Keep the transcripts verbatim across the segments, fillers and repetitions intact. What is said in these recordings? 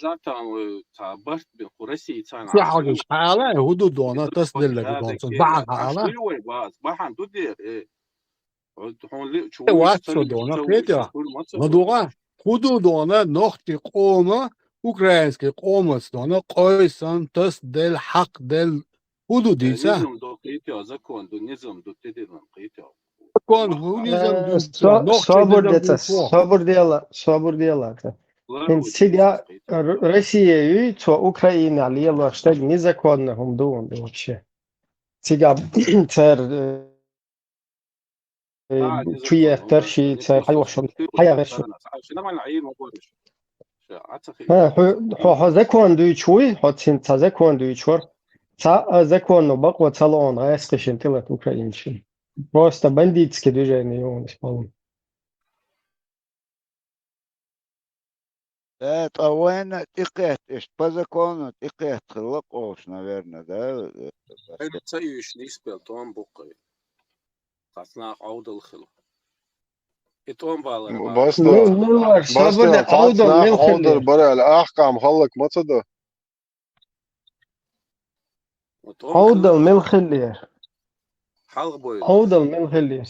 Зато вай цхьа барт бе, кху Россия цхьана Цу хьалгаш хьала, хӀу ду дона, тас деллаг дона, цу бахьан хьала. Вай бац, бахьан ду дер, э. Хьо-, хьон ли чу Э, вуйш вац ца цо вуйш, дона, ца хетя? вуйш, хур ма ца Ладуга, вуйш. хӀу ду дона, нохчи къома, украинский къомац дона, къойсан, тас дел, хьакъ дел, хӀу ду Э, диса? Низам ду кхетя, закон ду, низам ду, тедилам кхетя. Закон, хӀу низам ду, Со- нохчи Собур низам ду, деца, цо. Собур дела, Собур дела. Хин цига Р- Россия юй, цо Украина лелош таг незаконно хӀум ду он вообще. Цига цар э, э, чуе тарши цар хьайошон, хьаягъешон. Ха, хьо, хьо, хьо закон дуйчуй, хьо цин ца закон дуйчур. Ца а закону бакъо ца лоон гӀайс кхишин тилат украинчин. Просто бандитский движение он исполнил. Э, тӀа вайна тӀекхетта, иштта по закону тӀекхетта хилла къовш, наверное, да? Ца юйш нийспел тон буккъай. Хасна Ӏовдал хилу. И тон балар. Баста. Ну, ну, вар, Баста, Собур де цац Ӏовдал нах мел Ӏовдал хилли. Бара, ахкам халлак ма ца да. Ӏовдал мел хилли. Халгъ бой. Ӏовдал мел хилли.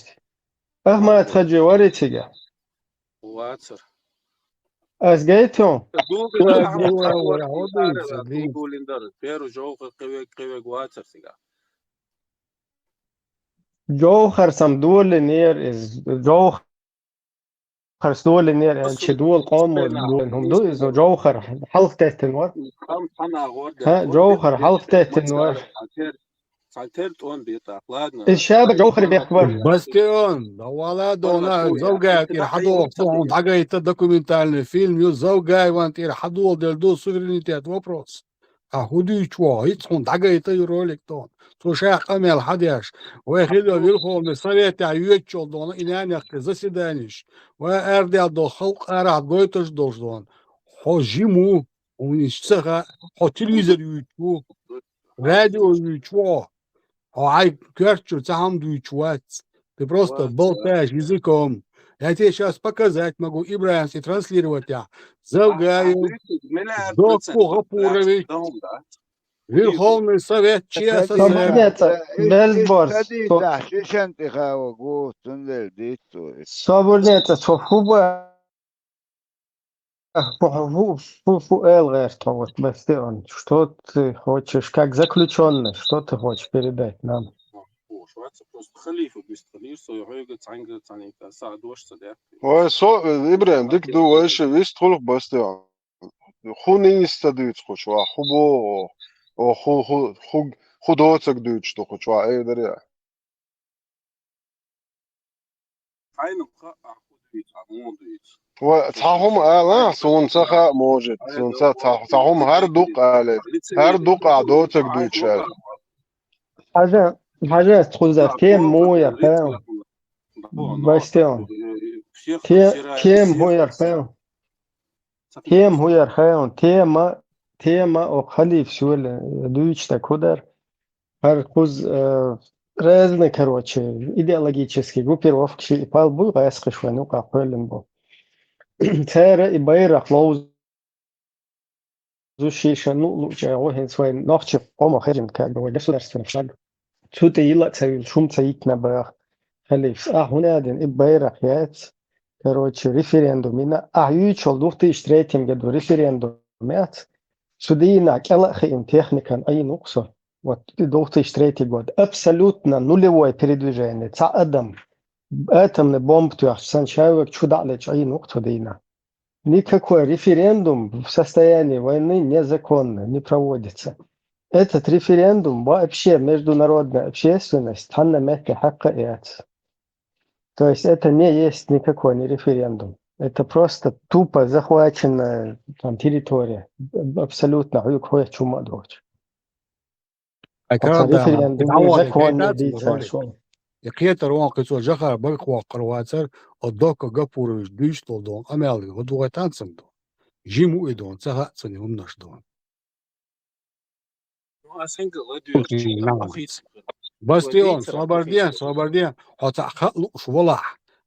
Ахмат Хаджи вари цига. Вацар. Аз гайтон. Перу жовхар кивек кивек вацар сига. Жовхар сам долинер из. Жовхар долинер чи дол къом долин хум ду из. Жовхар халх тестин вар. Кам хана гор. Ха, Жовхар халх тестин вар. Цантер тон бетах, ладно. Из шаба Жовхар бехвар. Бастион, да вала дона, Завгай тир хадо, хон дагайта документальный фильм, ю Завгай ван тир хадол дел ду суверенитет вопрос. А худуй чуо, хиц хон дагайта ю ролик тон. Цу шах къамел хадяш. Вай хидо вилхолме совет я юеччол дона, инянях заседаниш. Вай ардял до халк арах гойташ долш дон. Хо жиму, униш цаха, хо телевизор ючу. Радио ючу. Хо ай кёрчу цахам дуйчу вац. Ты просто болтаешь языком. Я тебе сейчас показать могу, Ибраим, и транслировать я. Завгаю, Докку Гапурович, Верховный Совет ЧССР. Соборнеца, Белборс. Садита, шишен тихава гу, тундел диту. Соборнеца, цо фу ба- Фу, фу, фу, фу эл гӀерт хьо вот, Бастион? Что ты хочешь, как заключённый, что ты хочешь передать нам? Просто халифа бистхалир, со хьоьга цанга цаника са дош ца дяхти. Ой, со, Ибраим, дик ду, вай ши вист хулх, Бастион. Ху нийса ца дуьйцу ху чуа, ху бо, о, ху, ху, ху, ху доцаг дуьйцу ду ху чуа, эй, дарья. Хайнум ха а ху дуьйцу, а мун дуьйцу. Ва, цхьа хӀума ала, суна ца хаа может, суна ца, цхьа, цхьа хӀума хӀара дукха ала, хӀара дукха а доцаг дуьйцу аьлла. Хьажа, хьажа, тхуза тема муя, хэ? Бастион. Те-, тема муя, хэ? Тема муя, хэ? Тема, тема о халиф сюле, дуйчта кудар. ХӀара кхуз, э, разный, короче, идеологический группировка ши и пал буй гӀайсхиш вай нукъа кхоьллин бу. Цара и байрах ловзу шиша ну луча гӀо хӀин свай нохчи къомо херин, как бы, вай государственный флаг. Цу тӀе йила ца вил, шум ца йитна бах. Халифс, а хӀунадин и байрах яц. Короче, референдум ина. А юйчул двух тысячи третьем году референдум яц. Цу дийна кӀела хиим техникан айнукъ со. Вот, двух тысячи третий год. Абсолютно нулевое передвижение. Ца адам атомный бомб тюах, сан шавек чу даълечу айнукъ цу дийна. Никакой референдум в состоянии войны незаконно не проводится. Этот референдум вообще международная общественность хьанна метте хьакъа яц. То есть это не есть никакой не референдум. Это просто тупо захваченная там территория. Абсолютно хьуьг хьоьчу ма дохчу. Ай, кара да, референдум, дӀавахе, законный кхетац дийца мо ролик. Шо. И кхетар вон кхы цо жахар барх воккхар вацар, о Докко Гапурович дуьйцу долу дон, къамел хӀу дугӀай танцам дон. Жим ву и дон, ца хаъ цуьнан хӀуманаш дон. Бастион, собарден, собарден, хьо цхьаъ хаъ лууш волахь,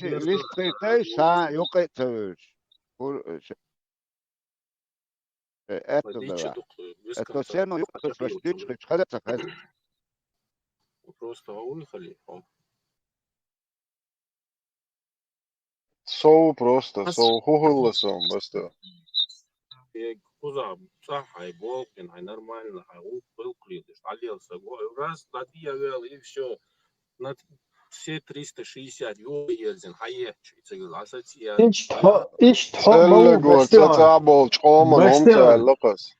вист хитай, сан юкъе ца вуьш. Пур, э, это давай. Это все равно юкъе ца вуьш, дичхи, чхара ца хаз. Просто гъавли хали, хо. Сов просто, сов хӀу хӀулла сов, баста. Куза, цӀа хьай, болкъин хьай, нормально хьай, гӀуллакх, гӀуллакх лелдеш, хьалел са, го, раз, ладия вел, и всё. На все триста шестьдесят, ё, ерзин, хьай, ечи, цигил, асоциация. Ишт хьо, ишт хьо, ма ву, Эллего, баста. ЦӀа болчу къоман хӀума ца аьлла кхас.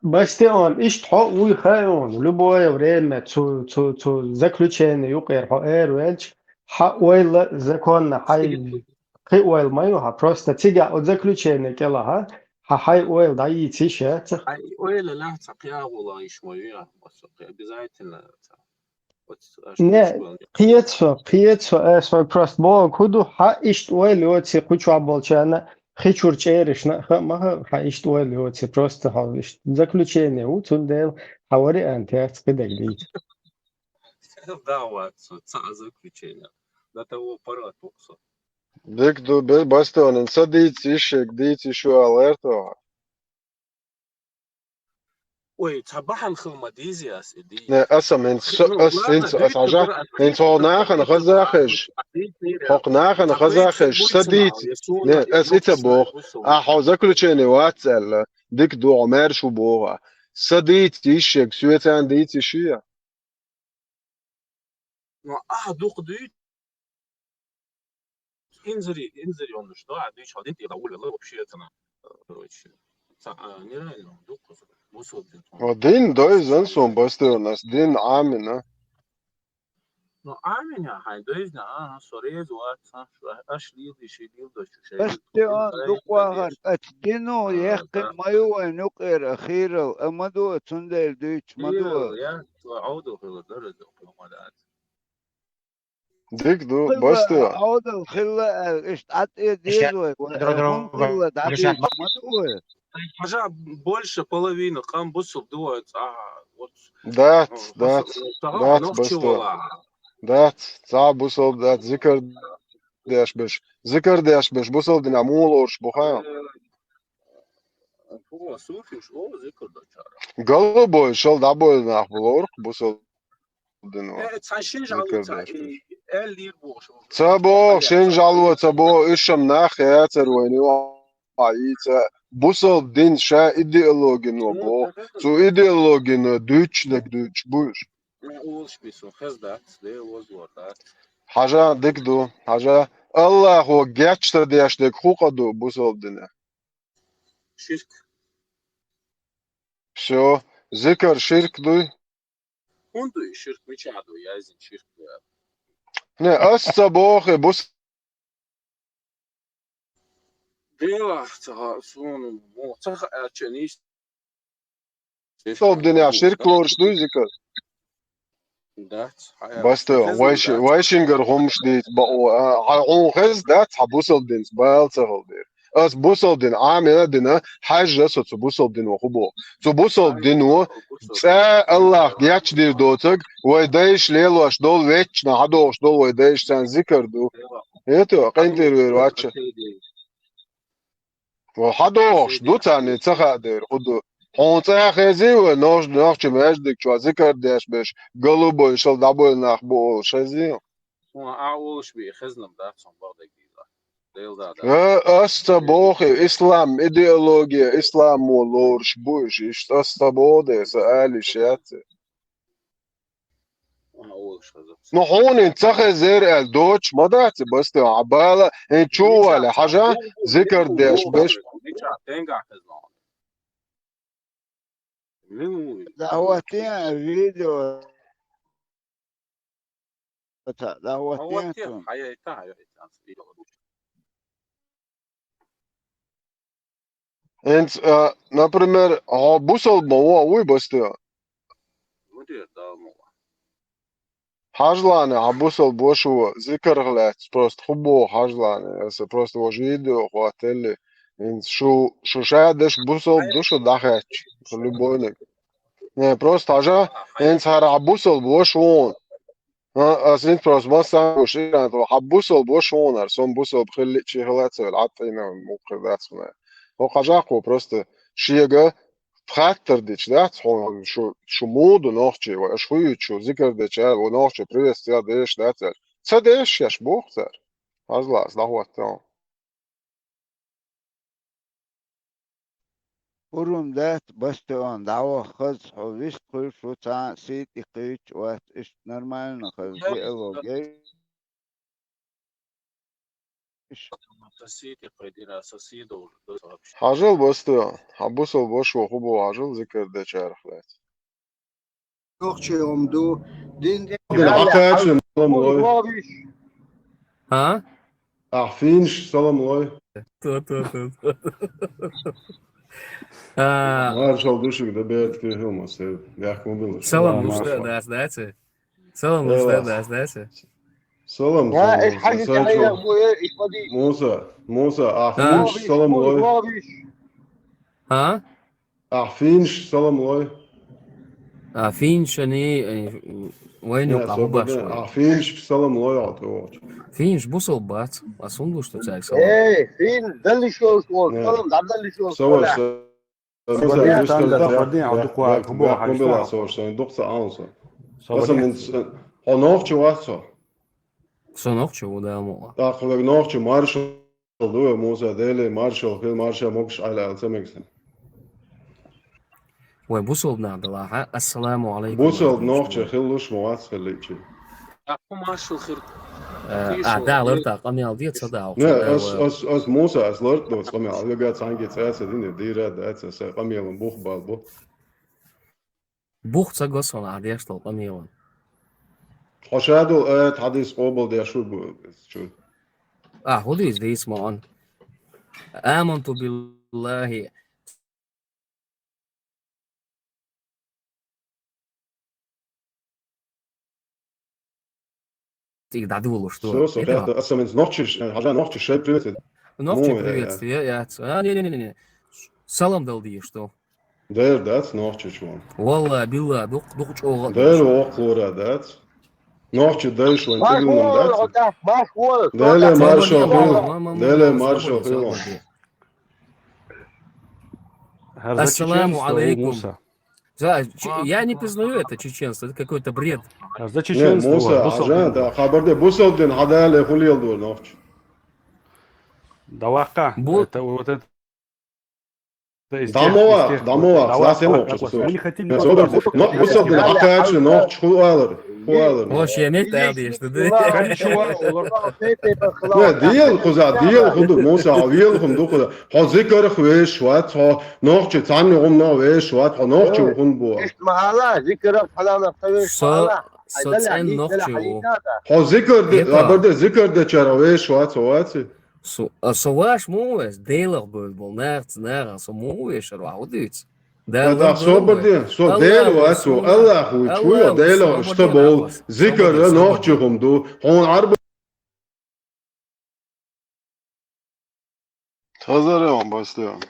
Бастион, ишт хьо вуй хаьун, любое время цу, цу, цу заключение юкъера хьо эр велча, хьа ойла законна хьай кхи ойла ма ю хьа, просто цига о заключение кӀела хьа, хьа хьай ойла дӀайийца йиш яц. Хьай ойла лахь ца кхиагӀула йиш ма ю, обязательно ца. Не, кхецо, кхецо, ас вай просто боху, хӀу ду, хьа ишт ойла йоций кху чохь болчарна, хи чуьра чӀерашна а хаа ма хаа, хьа ишт ойла йоций, просто хьо ишт заключение ву, цундела хьа вариант яц кхидерг дийца. Да, вац, цхьа заключение. До того пора туксо. Дика ду, бе-, бастонан, са дийца йиш, шег дийца йиш ю ала гӀерта ваха. Ой, ца бахьана хила ма дийзи ас и дий. Не, аса мен, ну, аса ладно, хӀинца, аса хьажа, хӀинца хьо нахана хаза хеш. Хьо нахана хаза хеш, са дийца. Не, аса ица боху. А хьо заключение вац аьлла. Дика ду, хьо мер шу боху. Са дийца йиш шег, соьцан дийца йиш я. Ну, а, дукха дуьйцу. Инзари, инзари он, что, а, дуьйцу, хьал дин тӀера дӀавулвелла, вообще, цана, э, короче, ца-, а, нереально, дукха, бусалба дин. О, дин дойзан сон бастион, ас дин Ӏамина. Ну, Ӏамина, хьайн дойзна, а, со реза вац, а, аш лийла, ши лийла, дочу шай. Бастион, дукха вахар, ас дино, а, яхкхин да. Ма ю вайн юкъера, хирал, а, ма ду, цундела дуьйцу, ма ду. Хирал, я, цо Ӏовдал хила дара, дукха ма дац. Дика ду, хилла, бастион. Ӏовдал хилла аьлла, иштта Ӏад э деза вай, вай, хӀун хилла, дӀадийца ма ду вай. Хьажа, больше половины къам бусалба ду вай, цӀа, вот. Дац, дац, дац, бастион. Дац, цхьа бусалба дац, зикар деш беш. Зикар деш беш, бусалба динехь муха лоруш бу хаьа? Э, фу, суфиш, о, зикар дачара. Голубой шал дӀабойла нах бу лору бусалба дино. Э, цхьа шин жӀало ца, э, аьллийр бохуш. Ца боху, шин жӀало ца боху, уьш-м нах яцара вайна юкъахь йийца. Бусалба дин ша идеологино боху. Цу идеологино дуьйцуш дерг дуьйцуш бу уьш. Э, олуш бису, хеза дац, Дела возлор дац. Хьажа, дика ду, хьажа. Аллахо гечдар деш дерг хӀун къа ду бусалба динехь? Ширк. Всё, зикар ширк дуй? ХӀунда ду и ширк, мичахь ду, яздина ширк ду аьлла? Не, ас ца боху, бус- Делахь ца ха-, суна, мо ца хаьа, чен йиш. Бусалба динехь ширк лоруш дуй зикар? Дац, хьан. Бастион, вай ши-, вай шингара хӀумаш дийца бакъо, а, хьан хьуна хеза дац, хьан бусалба динца бала ца хила дера. Ас бусалба дин Ӏамина а дина, хьаьжжа со цу бусалба дино хӀун боху. Цу бусалба дино цӀа Аллах гечдийр доцург, вай дайша лелош долу, веччана хьадогӀуш долу вай дайша царна зикар ду. ХӀета, къинтӀера вер вац ша. Ва хьадогӀуш ду царна ца хаьа дера, хӀун ду. Хьуна цӀа хезий вай, нохча, нохча маьждиг чохь зикар деш беш, голубой шал дӀабойла нах бу олуш хезий? Хьуна а олуш бен хезнам дац хьуна бакъдерг дийла. Дела да, да. Э, ас ца боху, ислам идеология, исламо лоруш бу уьш, иштта ас ца боху де, сан ала йиш яц. Ну, хьуна ин ца хезар аьлла доцуш ма дац и, Бастион, хьан бала, ин чу вале, хьажа, зикар деш беш. Да, вот я видео. Это, да, вот я тут. ХӀинца, а, например, хьо бусалба ма ву, вуй, Бастион? Хьажлана, хьан бусалба вашо зикарх лаьцна, просто хӀун боху хьажлана, аса просто вожа видео хӀоттелли. ХӀинца шу, шу ша деш бусалба ду шу дӀахаьчча, шу любойниг. Не, просто хьажа, хӀинца хӀара хьан бусалба ваша ву хьуна. А, ас ин просто массанхуш иран тхо, хьан бусалба ваша ву хьуна, ара, со бусалба хилли а, чи хила а ца велла, Ӏаттина мукхир дац хьуна. ХӀокху хьажакхо просто шега хаттар дича дац хьуна, шу, шу муха ду нохчий, вай аша хуьйцу шу, зикар дечара, вай нохчо приветствие деш дац аьлла. Ца деш шаьш боху цара. Хьажал ас дӀахӀоттал. Урум дац, Бастион, дӀаваха хаза, хьо вист хуьлуш ву, цхьа а сий тӀе кхуьйцуш вац, иштта нормально хаза, диалог еш. Хьажал, Бастион, хьан бусалба ваша ву хӀун боху хьажал, зикар дечарах лаьцна. Нохчий хӀума ду. Дин тӀе Дин хьакхача, салам лой. А? Ахь финаш, салам лой. То, то, то, то. А. Маршал ду шуьга, да, бертахь хила ма сев. Яхкун билла. Салам луш да, дац, дац? Салам луш да, дац, дац? Салам, салам, салам. Муса, Муса, ахь финаш, салам лой. А? Ахь финаш, салам лой. А, финашний, э, вайна юкъа хӀун баш вай? Ахь финашка салам лой хьо тӀе вахча. Финаш бусалба бац. Ас хӀунда луш ду цаьрга салам? Эй, фин, даллиш йолуш волу, салам, дӀадаллиш йолуш волу. Со ваш, со, Собаде, со, танда, со, Собаде, хьо дукха, бак, хӀун боху бак, хьажа? Бакъ, со, шайн дукха ца Ӏан со. Собаде. Аса мин, хьо нохчи вац хьо? Со нохчи ву, да, мо. ТӀаккха хьоьга нохчи маршал ду, Муса, Деле маршал хила, марша могуш Ӏайла аьлла ца мегаш. Вай бусалба нах далахьа, ассаламу алейкум. Бусалба нохчи хила луш ма вац хилла чи. ТӀаккха маршал хир. Э, а, да, ларта къамел де, ца да. Не, ас, ас, ас Муса, ас ларт доц къамел, вега цхьаьнгге цӀа ца дина, дийра дац, аса къамелан бух бал бу. Бух ца го сона, ахь деш долу къамелан. Хьо ша долу аят, хьадис къобал деш ву бу, чу. А, хӀун дийца дийца ма он. Аманту биллахи. Тига дӀадолуш ду. Со, со, это хьехта, аса мин нохчи, хьажа нохчи шай приветствие. Нохчи приветствие, яц. А, не, не, не, не. Салам дала дийш ду. Дер дац нохчи чу ван. Валла, билла, дукх, дукх чӀогӀа. Дер воккхура дац. Нохчи дайш ван тигилнам дац. Дер маршал хилла. Дер маршал хилла. Ассаламу алейкум. За, че-, я не признаю это чеченство, это какой-то бред. А за чеченство, не, Муса, бусалба, а, да, хабар де, бусалба дин хьадале хулел дур нохчи. Даваха, бу-, это вот это. Дамова, дамова, лас я нохчи. Они хотели. Но бусалба дин хьакхача нохчи ху алар, ху алар. Вообще, не так, что да. Не, дел хуза, дел худу, Муса, вел хум ду хуза. Хьо зикарх веш вац, хьо нохчи цхьанна гӀумна веш вац, хьо нохчи хун бу. Иштта ма ала, зикарх хьаланах ца веш ма ала. Со, со цӀен нохчи ву. Хьо зикар де, абар де, зикар де чара веш вац, хьо ваци? Со, а со ваш му веш, Делах бевлла болу нахаца, наха со му вешар ваха, хӀун дуьйцу? Дала собар де, со Дела вац, со Аллах ву, чу я Дела, иштта бовла, зикар нохчи хум ду, хьуна Ӏарба. Хазар я он, Бастион.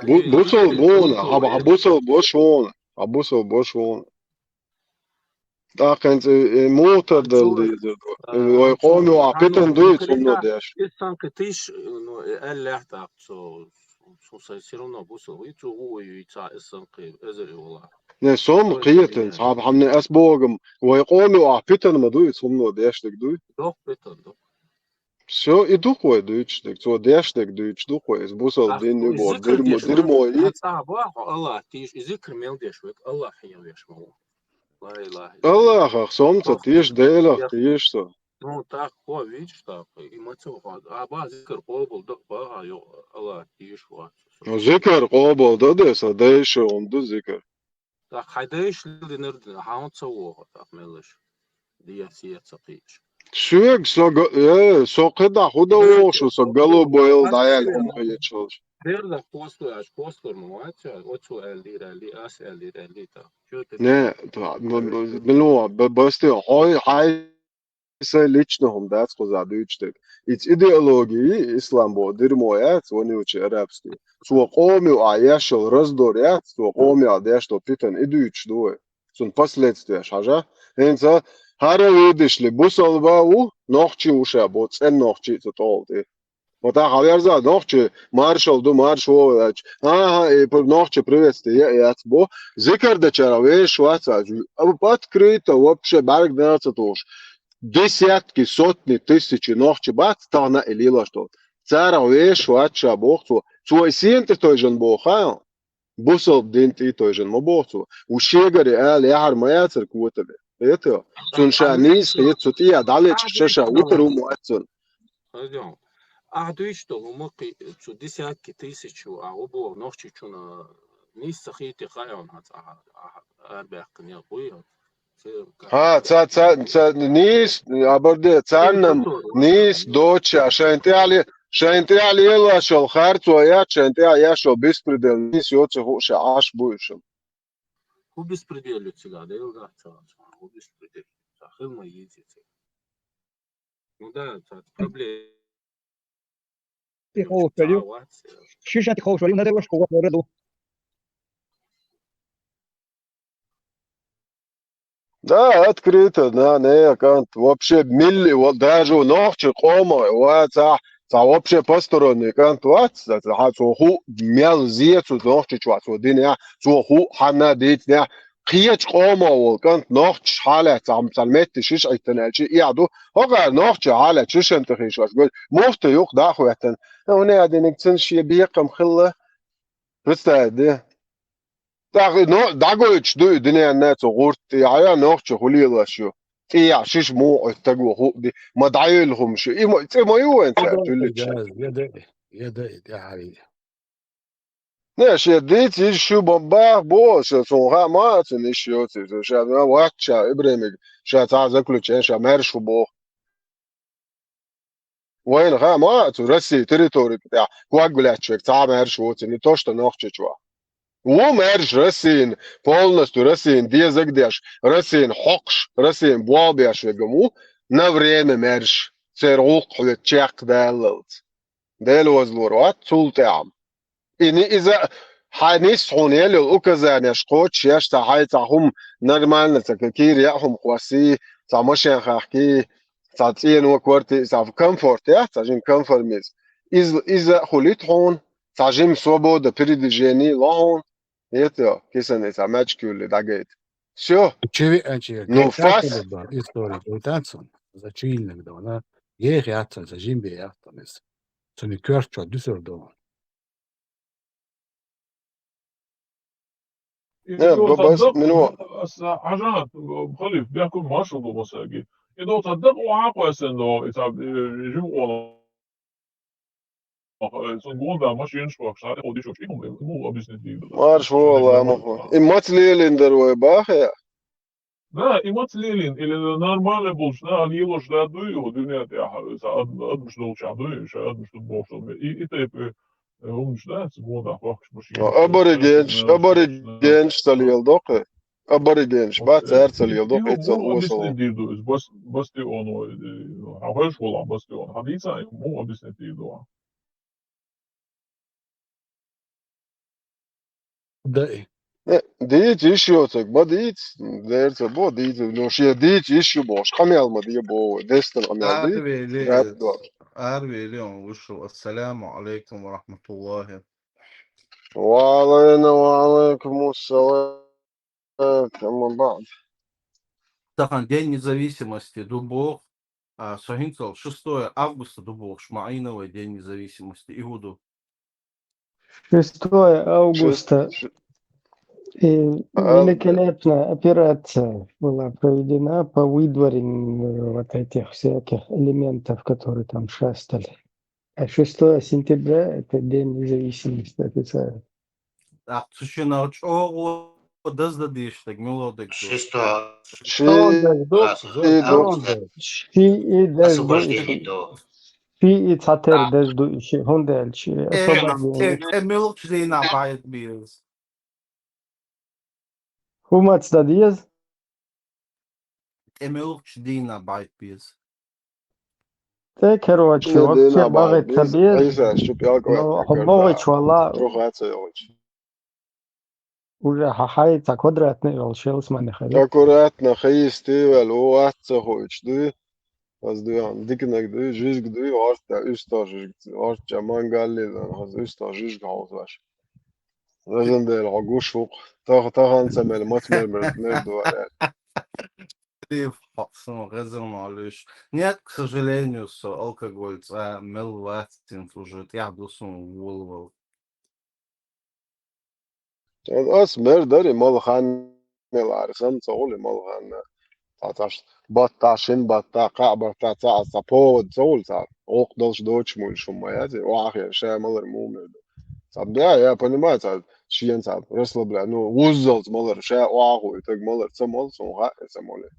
Бу-, бусал бу вона, хьан, хьан бусал бош вона, хьан бусал бош вона. ТӀаккха хӀинца и, и муха тардалла дезар ду. Вай къоме ваха питана дуй, цунна деш. Иссанкхи тийш, ну, э, аьллехь тӀаккха цо, цо сайн все равно бусал вуй, цо ву вуй, ца иссанкхи эзар и вала. Не, сом кхетан, цхьаб хьамне ас богам, вай къоме ваха питана ма дуй, цунна деш диг дуй. Дох питана, дох. Всё, и ду-кх вай дуьйцуш дерг, цо деш дерг дуьйцуш ду-кх вай, иза бусалба дин ю боху, дирмо, дирмо и. Цхьа боху, Аллах тийша, и зикр мел деш вайга, Аллах хьехавеш ма ву. Ла илаха иллаллах. Аллахах со ма ца теша, Делах теша со. Ну, тӀаккха хьо вийча тӀаккха, и ма ца ву хьо. А бах зикр къобал ду, баха йо, Аллах тийша вац. Ну, зикр къобал ду де, сан дайша хӀума ду зикр. ТӀаккха хьайн дайша лелийнарг дина, хьан ца воху, тӀаккха меллаша. Дехьа-сехьа ца кхийча. Соьга со га-, э, со кхидӀа хӀун дан воху шу, со гало бойла дӀаяьлла хӀума хеташ хилча. Бердах кхослур аьлча, кхослур ма вац, оцо аьллера аьллий, ас аьллера аьллий, тӀаккха. Чё ты? Не, та-, м-, м-, мила, б-, бастига, хьой, хьай Сайн личный хӀума дац кхузахь дуьйцуш дерг. Иза идеологи, ислам боху дирмо яц, вонючий арабский. Цо къоме а еш йолу раздор яц, цо къоме а деш долу питана и дуьйцуш ду вай. Цунна последствияш хьажа. ХӀинца хӀара видишли бусалба ву, нохчи ву ша боху, цӀена нохчи а цу тӀехула тӀе. Вот ахьа верза нохчи маршал ду, марш ву аьлча. Ага, и пр-, нохчи приветствие е а яц бо. Зикар дечара вешаш вац аьлча. Открыто вообще бӀаьрг дала ца тухуш. Десятки, сотни, тысячи нохчи бац тахана и лелош долу. Царах вешаш вац ша боху цо. Цо и сена тӀе тойжан боху хаьа. Бусалба дин тӀе тойжан ма боху цо. Ву шегаре ала яхьар ма яцара котабе. Хета? Цунна ша нийса хета, цу тӀехьа дӀалечкъаш ша вутар ву ма аьлла цунна. Ахьа дуьйцуш долу хӀума кхи-, цу десятки тысяч ву, а ву боху нохчичунна нийса ца хийти хаьа хьуна хьаца ахьа, ахьа арабаьккхина ял буй хьо? Ха, ца, ца, ца, нийса, абарде, царна нийса доцуша, шайн тӀехь ле-, шайн тӀехь лелош йолу харцо яц, шайн тӀехь еш йолу беспредел нийса йоцу хууша Ӏаш буй шуна. ХӀун беспредел ю цигахь, Делан гахь ца вац, хӀун беспредел ю? Ца хила ма йийци цига. Ну да, ца проблема. Тихо, ца вперёд. Вац. Шиша тихо, что ли, надо его школа, говорю. Да, открыто, да, не, кӀант, вообще милли, вот даже у нохчи къома, ва, ца, ца вообще посторонний кӀант вац, ца, ца, хьан цо ху мел зецу нохчи чу вац, вот дин я, цо ху хьанна дийцнехь, кхечу къомо волу кӀант нохчаш хьалаьцна, цхьа, цхьа метте шиш Ӏиттина аьлча, и а ду, хӀокхара нохча хьалаьцна шишан тӀе хиш вац, гой, муфта юкъа дӀа а хӀоьттина, хӀуна а диниг цун шен бекхам хилла. Представь, де. ТӀаккха но-, дӀагойтуш ду и дуьненна цу гӀуртта, и хьан нохча хӀу лелаш ю. ЦӀе яхь шиш муха Ӏуьттаг ву хӀуъ ди, ма дӀайойла хӀумаш ю. И ма, цӀе ма ю вайн цара туьллича. Я да, я да, я да, я хьари. Не, шен дийца йиш ю бан бах бо, ша цунна хаа ма а цунна йиш йоций. Ша вац ша Ибрамиг, ша цхьа заключение, ша маьрша ву боху. Вайна хаа ма а цу России территории тӀехь ког лаьтташ верг цхьа а маьрша воций, не то что нохчичу ваха. Ву маьрша Российна, полностью Российна дезаг деш, Российна хьокхуш, Российна болх беш верг ма ву, на время маьрша, церан гӀуллакх хьоьца чекхдаллалц. Дела вазлур вац цул тӀаьхьа. И ни-, иза хьайн нисса хьуна елла йолу указанеш кхочушъеш, цхьа хьайн цхьа хӀума нормально, цхьа кийра яа хӀума кхоссий, цхьа машен хахкий, цхьа цӀено кварти-, цхьа комфорт яц, цхьа жима конформизм. Иза, иза а хуьлуьйту хьуна, цхьа жима свобода передвижений ло хьуна. Хета, кисана цхьа маьчка юьллий дӀагайта. Всё. Чеви-, а, чеви-, ну, кхетац фас. Бан история, кхетац он. За чийнаг дан, а? Ех яц, за жимбе яц, иза. Цуьнан коьрта чохь дуьсур ду. И Не, до бо-, бо-, бас-, мин-, аса хьажа, халиф, бехкун маршал ду масаги. И до цхьа дакъа вахьа кхоьссина до, и цхьа, э, жима къола. Э, цунна гонда машинаш бохуш, цхьа тӀе кховдийш, и хӀума, ну, объяснить дийр ду. Марш ву, ламаху. И маца лелийна дара вай бахе? Да, и маца лелийна, или нормально болчу наха лелош да дуй, хӀу дуьнен тӀехь, ца ад-, адамаш долчохь дуй, ша адамаш ду бохуш, и, и тайпа, э, хӀуманаш да, ца гонах бохкуш машина. Аборигенаш, аборигенаш ца леладо-кх. Аборигенаш, бац, цара ца леладо-кх, и ца осал. Объяснить дийр ду иза, бас-, бастион, э, хьан хойш волахь бастион, хьан дийца, и муха объяснить дийр ду. Да и. Э, дийца йиш йоцург, ма дийца, дерца бо, дийца, но шен дийца йиш ю бохуш, къамел ма де бо, дестан къамел ди. Арвели, рад до. Арвели он вышел. Ассаламу алейкум ва рахматуллахи. Ва алейна, ва алейкум ассалам. Амма баъд. Тахан День независимости ду боху. А, со хӀинцал шестое августа ду бохуш, ма Ӏийна вай День независимости, и хӀун ду? Шестое августа. И великолепная операция была проведена по выдворению вот этих всяких элементов, которые там шастали. А шестое сентября — это День независимости официально. ТӀаккха цу шиннах чӀогӀа даздан дезаш дерг муьлха дерг ду? Шестое. Ши и дазду, Зо- ши и дазду, ши и дазду, Освобождение до. ши и цхьатера дазду, ши, хӀунда аьлча, Э, освобождение. э, э, муьлхачу дийнахь бӀаргбеза? ХӀун маца дан деза? ТӀе муьлхачу дийнахь бӀаргбеза? ТӀе, короче, вообще бӀаргбеза. Ну, хьо бохуьйтуш валла, уже хьан хьай цхьа квадратный йолуш ялсамане хила. Аккуратно хийстивелла, ву вац ца хуьйтуш дуй. Хаза дуьхьал диканаг дуй, жижиг дуй, орта, уьстагӀ жижиг, орча мангаллина, хаза уьстагӀ жижиг хьовзош. Везан Дела, хьо гуш ву-кх. Таха, таханца мел маца мер, мер, мер ду аьлла. Тиф, хьо суна гӀезар ма луьйш. Нет, к сожалению, со алкоголь цкъа мел вац, цуьнца уже тӀехь ду суна волавала. Ас мер дари мала хан мел арсан ца гӀули мала хан. Цхьа цхьаш баттахь, шин баттахь, кхаа баттахь, цхьа, цхьа повод ца гӀули цхьа. ГӀуллакх долуш доцуш муьлш хӀума яц, охьахиъна ша малар муха мер ду. Цхьа, да, я понимаю, цхьа шен цхьа расслабля-, ну, вуззалц малар ша охьахуьйтаг малар ца мала, суна хаьа ца мала.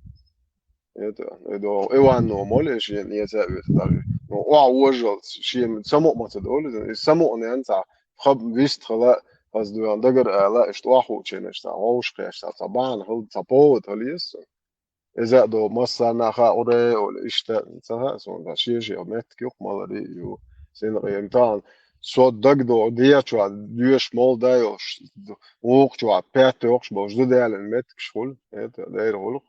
Это, это, Иван но моли шен, я ца вет даже. Ну, а ожалц, шен саму ма ца доли, и саму не анца, хаб вист хала, аз дуян дагар ала, ишт ваху ченеш та, вауш кеш та, ца бан, хал, ца повод, хал ес. Иза до массана ха уре, ол ишта, ца ха, сон, да, шен, шен, мет кюк, малари, ю, сен, ем, тан, со даг до, диячва, дюш, мол, да, ё, ш-, ук, чва, пять, ёкш, бож, ду, дялен, мет, кшхул, это, дайр, гулук.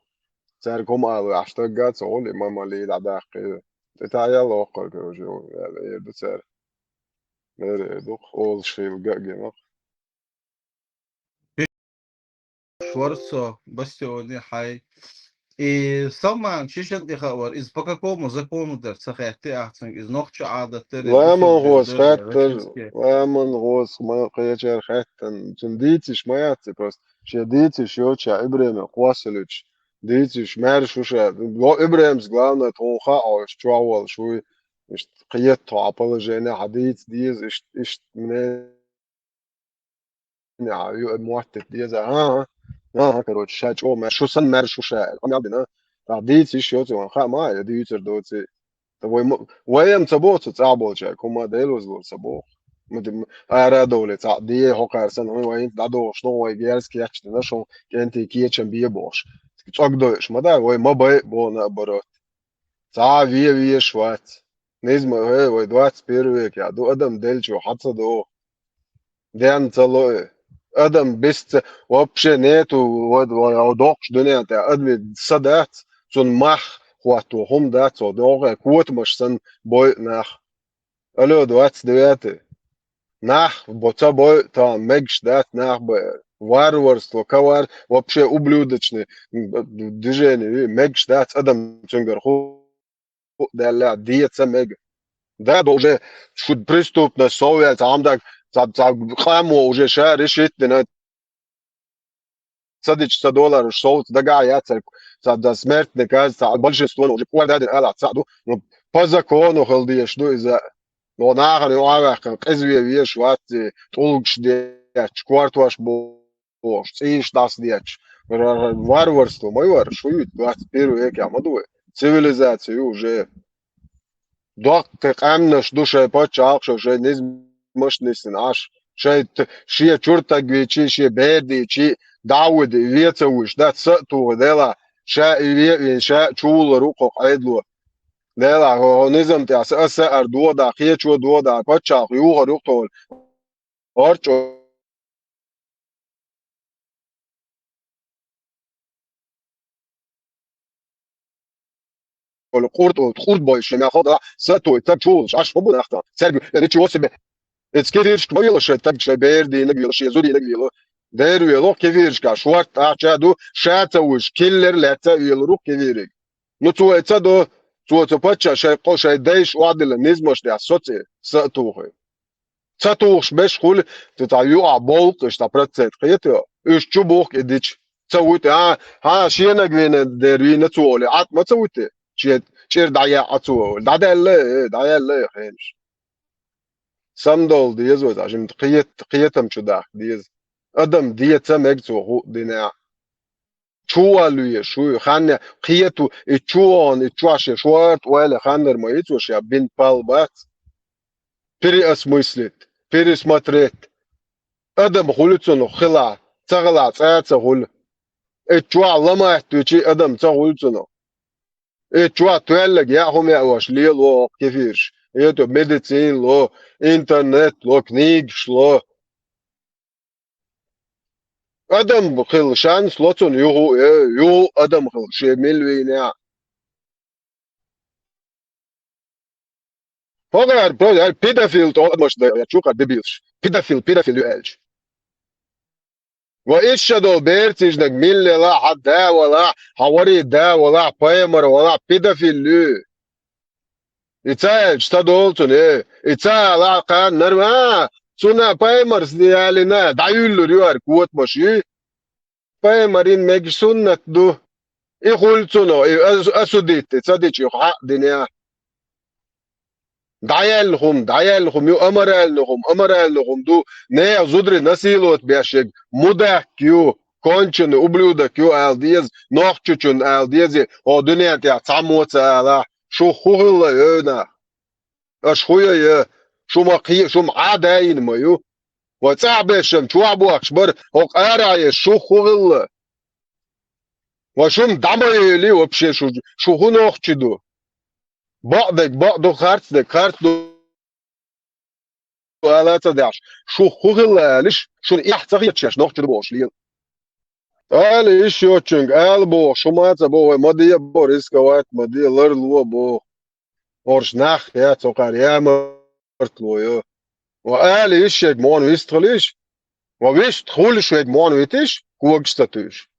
Цаьрга хӀума ала ваьхьаш дагга ца гӀур, и ма-ма лийла даккхий. И тӀе ял воккхар, короче, ял эр ду цаьрга. Эр эр ду, олуш хила га а гина. Шварцо, Бастионе хьай. И Салман, шишан тӀе хаавар, иза по какому закону дара, ца хаьтти ахцанга, иза нохча Ӏадат дара, Ламан гӀоз хаьттан, ламан гӀоз ма кхечара хаьттан, цун дийциш ма яц, просто шен дийциш йоцу ша Ибрема кхоссалуьйтуш. Дийциш, маьрша ву ша. Ибремас, главное, тхуна хаьа, хьо иштта чохь волуш вуй. Иштта кхета тхо, хьан положение хьан дийца деза, иштта, иштта мнение хьан ю-, моттийта деза. ХӀан-хӀа, хӀан-хӀа, короче, ша чӀогӀа маьрша, шу санна маьрша ву ша аьлла. Къамел дина. ТӀаккха дийца йиш йоцу ван хаьа ма, я дийцар доций. Ткъа вай ма-, вай ам ца боху цу цӀахь болчаьрга, хӀума Дела вазлур ца боху. Ма ди-, м-, ара а довлий, цхьаъ дие хьо кхарсан, хӀун вай хӀинца дӀадохуш, ну, вай герз кечдина, шун кӀентий кечам бе бохуш. ЦӀог дойуш ма дай, вай ма бай, боху наоборот. Цхьа а ве везаш вац. Низма, э, вай двадцать первый век я, ду адам делчо, хьан ца доху. Ден ца ло и. Адам бисца вообще нету, вот, вот, вот, доккхуш дуьнен тӀе. Адми са дац, цунна мах хӀотто хӀума дац, вот, догӀе котамаш санна бой нах. Алло, двадцать девятый. Нах бо ца бой, та мегаш дац нах бой. Варварство, ковар, вообще ублюдочный, м, движение, мегаш дац адам цуьнгара ху-, даьлла, деца мега. Да, бо уже шу преступность совъял, цхьа хӀума даг, цхьа, цхьа къамо уже ша решить дина. Ца дича, ца долар уж совца дагахь яцар, цхьа да смертный казнь, цхьа большинство уже кор дадина ала ца ду. Ну, по закону хила дезаш ду иза. Но нахана юкъа ваьккхина, къиза ве везаш вац, тӀулгаш детташ, кортош бо-, бохуш, цӀийш дӀасадетташ. Ра-, ра-, варварство ма ю вара, шу ю, двадцать первый век я ма ду вай. Цивилизация ю уже. Доккхий къаьмнаш ду шайн пачхьалкхашо, шайн низамаш нисдина Ӏаш. Шайн т-, шен чуьра таг вийчий, шен бер дийчий, дӀа а вуьди, ве ца вуьйш, дац са а тухий, дела, ша и ве а вийна, ша а чувуллар ву кху Ӏедало. Дела, хӀо, хӀо низам тӀехь са, аса ара дохадахь, кхечо дохадахь, пачхьалкх юхар ю кху тхуна. Орчо Оля, къурд, къурд бой, шен мехо да, сатуй, так чул, аш хо бу нахта. Церг, ничего себе. Эцки риршк ма вела шей, так шей бер дина вела, шей зу дина вела. Дер вела, кивиршка, шварт, а, ча ду, ша ца уж, киллер ле ца вела, рук кивирик. Ну, цу ца до, Цо цу паччахьа шайн къо, шайн дайша охьадиллина низамаш тӀехь соций, са а тухий. Ца тухуш берш хуьлу, цу цхьа юкъахь болх а, иштта процент кхетайо. Уьш чу бухку и дича. Ца вуьту, а, хьан шенаг вийна дера вийна цо олий, Ӏад ма ца вуьту? Шен чӀир дӀаяьккха цо олий. ДӀадаьлла, э, дӀаяьлла, э, хенаш. Самадовла деза вай, жимма кхета-, кхетам чу дахка деза. Адам деца мега цо хӀуъа динехь. Чу валуьйш вуй, ханна кхету, и чу вон, и чохь шен шорта ойла ханнар ма йицо ша бин пал бац. Переосмыслить, пересмотреть. Адам хуьлу цунах хила, ца хила цӀа ца хуьлу. И чохь ламаьттуьчий адам ца хуьлу цунах. И чохь тоьллаг яа хӀума яа ваш лело кефирш. Это медицина ло, интернет ло, книгаш ло. Адам хила шанс ло цунна юху, э, юху адам хила шен милвийна. ХӀокхара педофил тӀе адамаш дан чу кхара дебилш. Педофил, педофил ю аьлча. Ва иша шадо берцижнаг миллела хьан да вала, хьан вари да вала, пайхамар вала, педофил ю. И ца аьлча, ца долу цунна, э, и ца ала кхана нарма, а, цунна пайхамарс ялина, дӀаюьллур ю ара котамаш ю. Пайхамарин мегаш суннат ду. И хуьлу цунах, и ас-, асудитти ца дича, и хьаъ дина. ДӀаяьлла хӀума, дӀаяьлла хӀума ю, аморальный хӀума, аморальный хӀума ду, нехан зударий насиловать беш ерг мудак ю, конченый ублюдок ю ала деза, нохчочунна ала деза, хӀо дуьнен тӀехь цхьаммо а ца ала, шу хӀун хилла, ой нах? Аша хӀун яй, шу ма кхе-, шу ма Ӏа даийна ма ю. Вай цӀахь бешшан чохь бохкуш бара, хӀокху арахь еш шу хӀун хилла? Вай шуна дӀа ма елий вообще шу, шу хӀун нохчи ду? Бакъдерг бакъ ду, харцдерг харц ду ала ца деш, шу хӀун хилла алиш, шуна эхь ца хеташ шаьш нохчи ду бохуш лела. Ала иш йоцучуьнга, ала боху, шу ма ца боху, вай ма де боху, рисковать ма де, ларло боху. Орш нах яц, хӀокхара ямартло йо. Ва ала иш шег мон вистхалиш, ва вист хуьлуш вег мон витиш, когаш ца туьйш.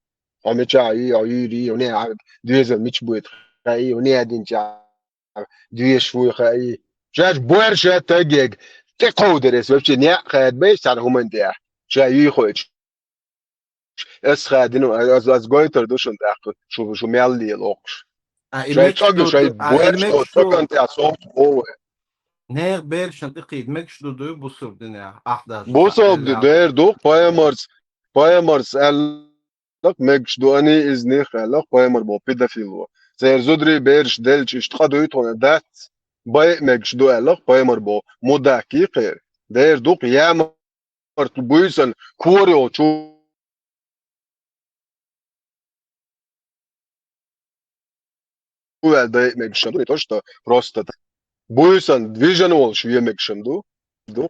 Хьо мичахь йий, хьо йийр йий, хьуне а доьзал мича буьйту хаий, хьуне а динчахь доьшуш вуй хаий. Шаьш боьрша тагег тӀекховдара аса вообще некъ хадабеш цхьана хӀуманна тӀехь. Ша юй хойчу. Ас хадина, ас, ас гойтар ду шуна тӀаккха, шу, шу мел лела оккхуш. А, и шайн мегаш цӀога, ду, шайн а, и боьрша мегаш ду, цӀоган тӀехь совца бове. Нехан берашна тӀекхийда мегаш ду, дуй бусург динехь, ахь даже. Бусург ди-, дер ду, пайхамарс, пайхамарс аьллакх, мегаш ду, ани иза нах аьллакх, пайхамар бо педофил во. Церан зударий бераш делча, иштта къа дуй тхуна дац, бай а мегаш ду аьллакх, пайхамар бо мудак йий кхера. Дер ду-кх, яма Март буьйсан кора йолчу ваьлла дай мегашан ду, не то что просто так. Буьйсан вижан волуш ве мегашан ду. Ду.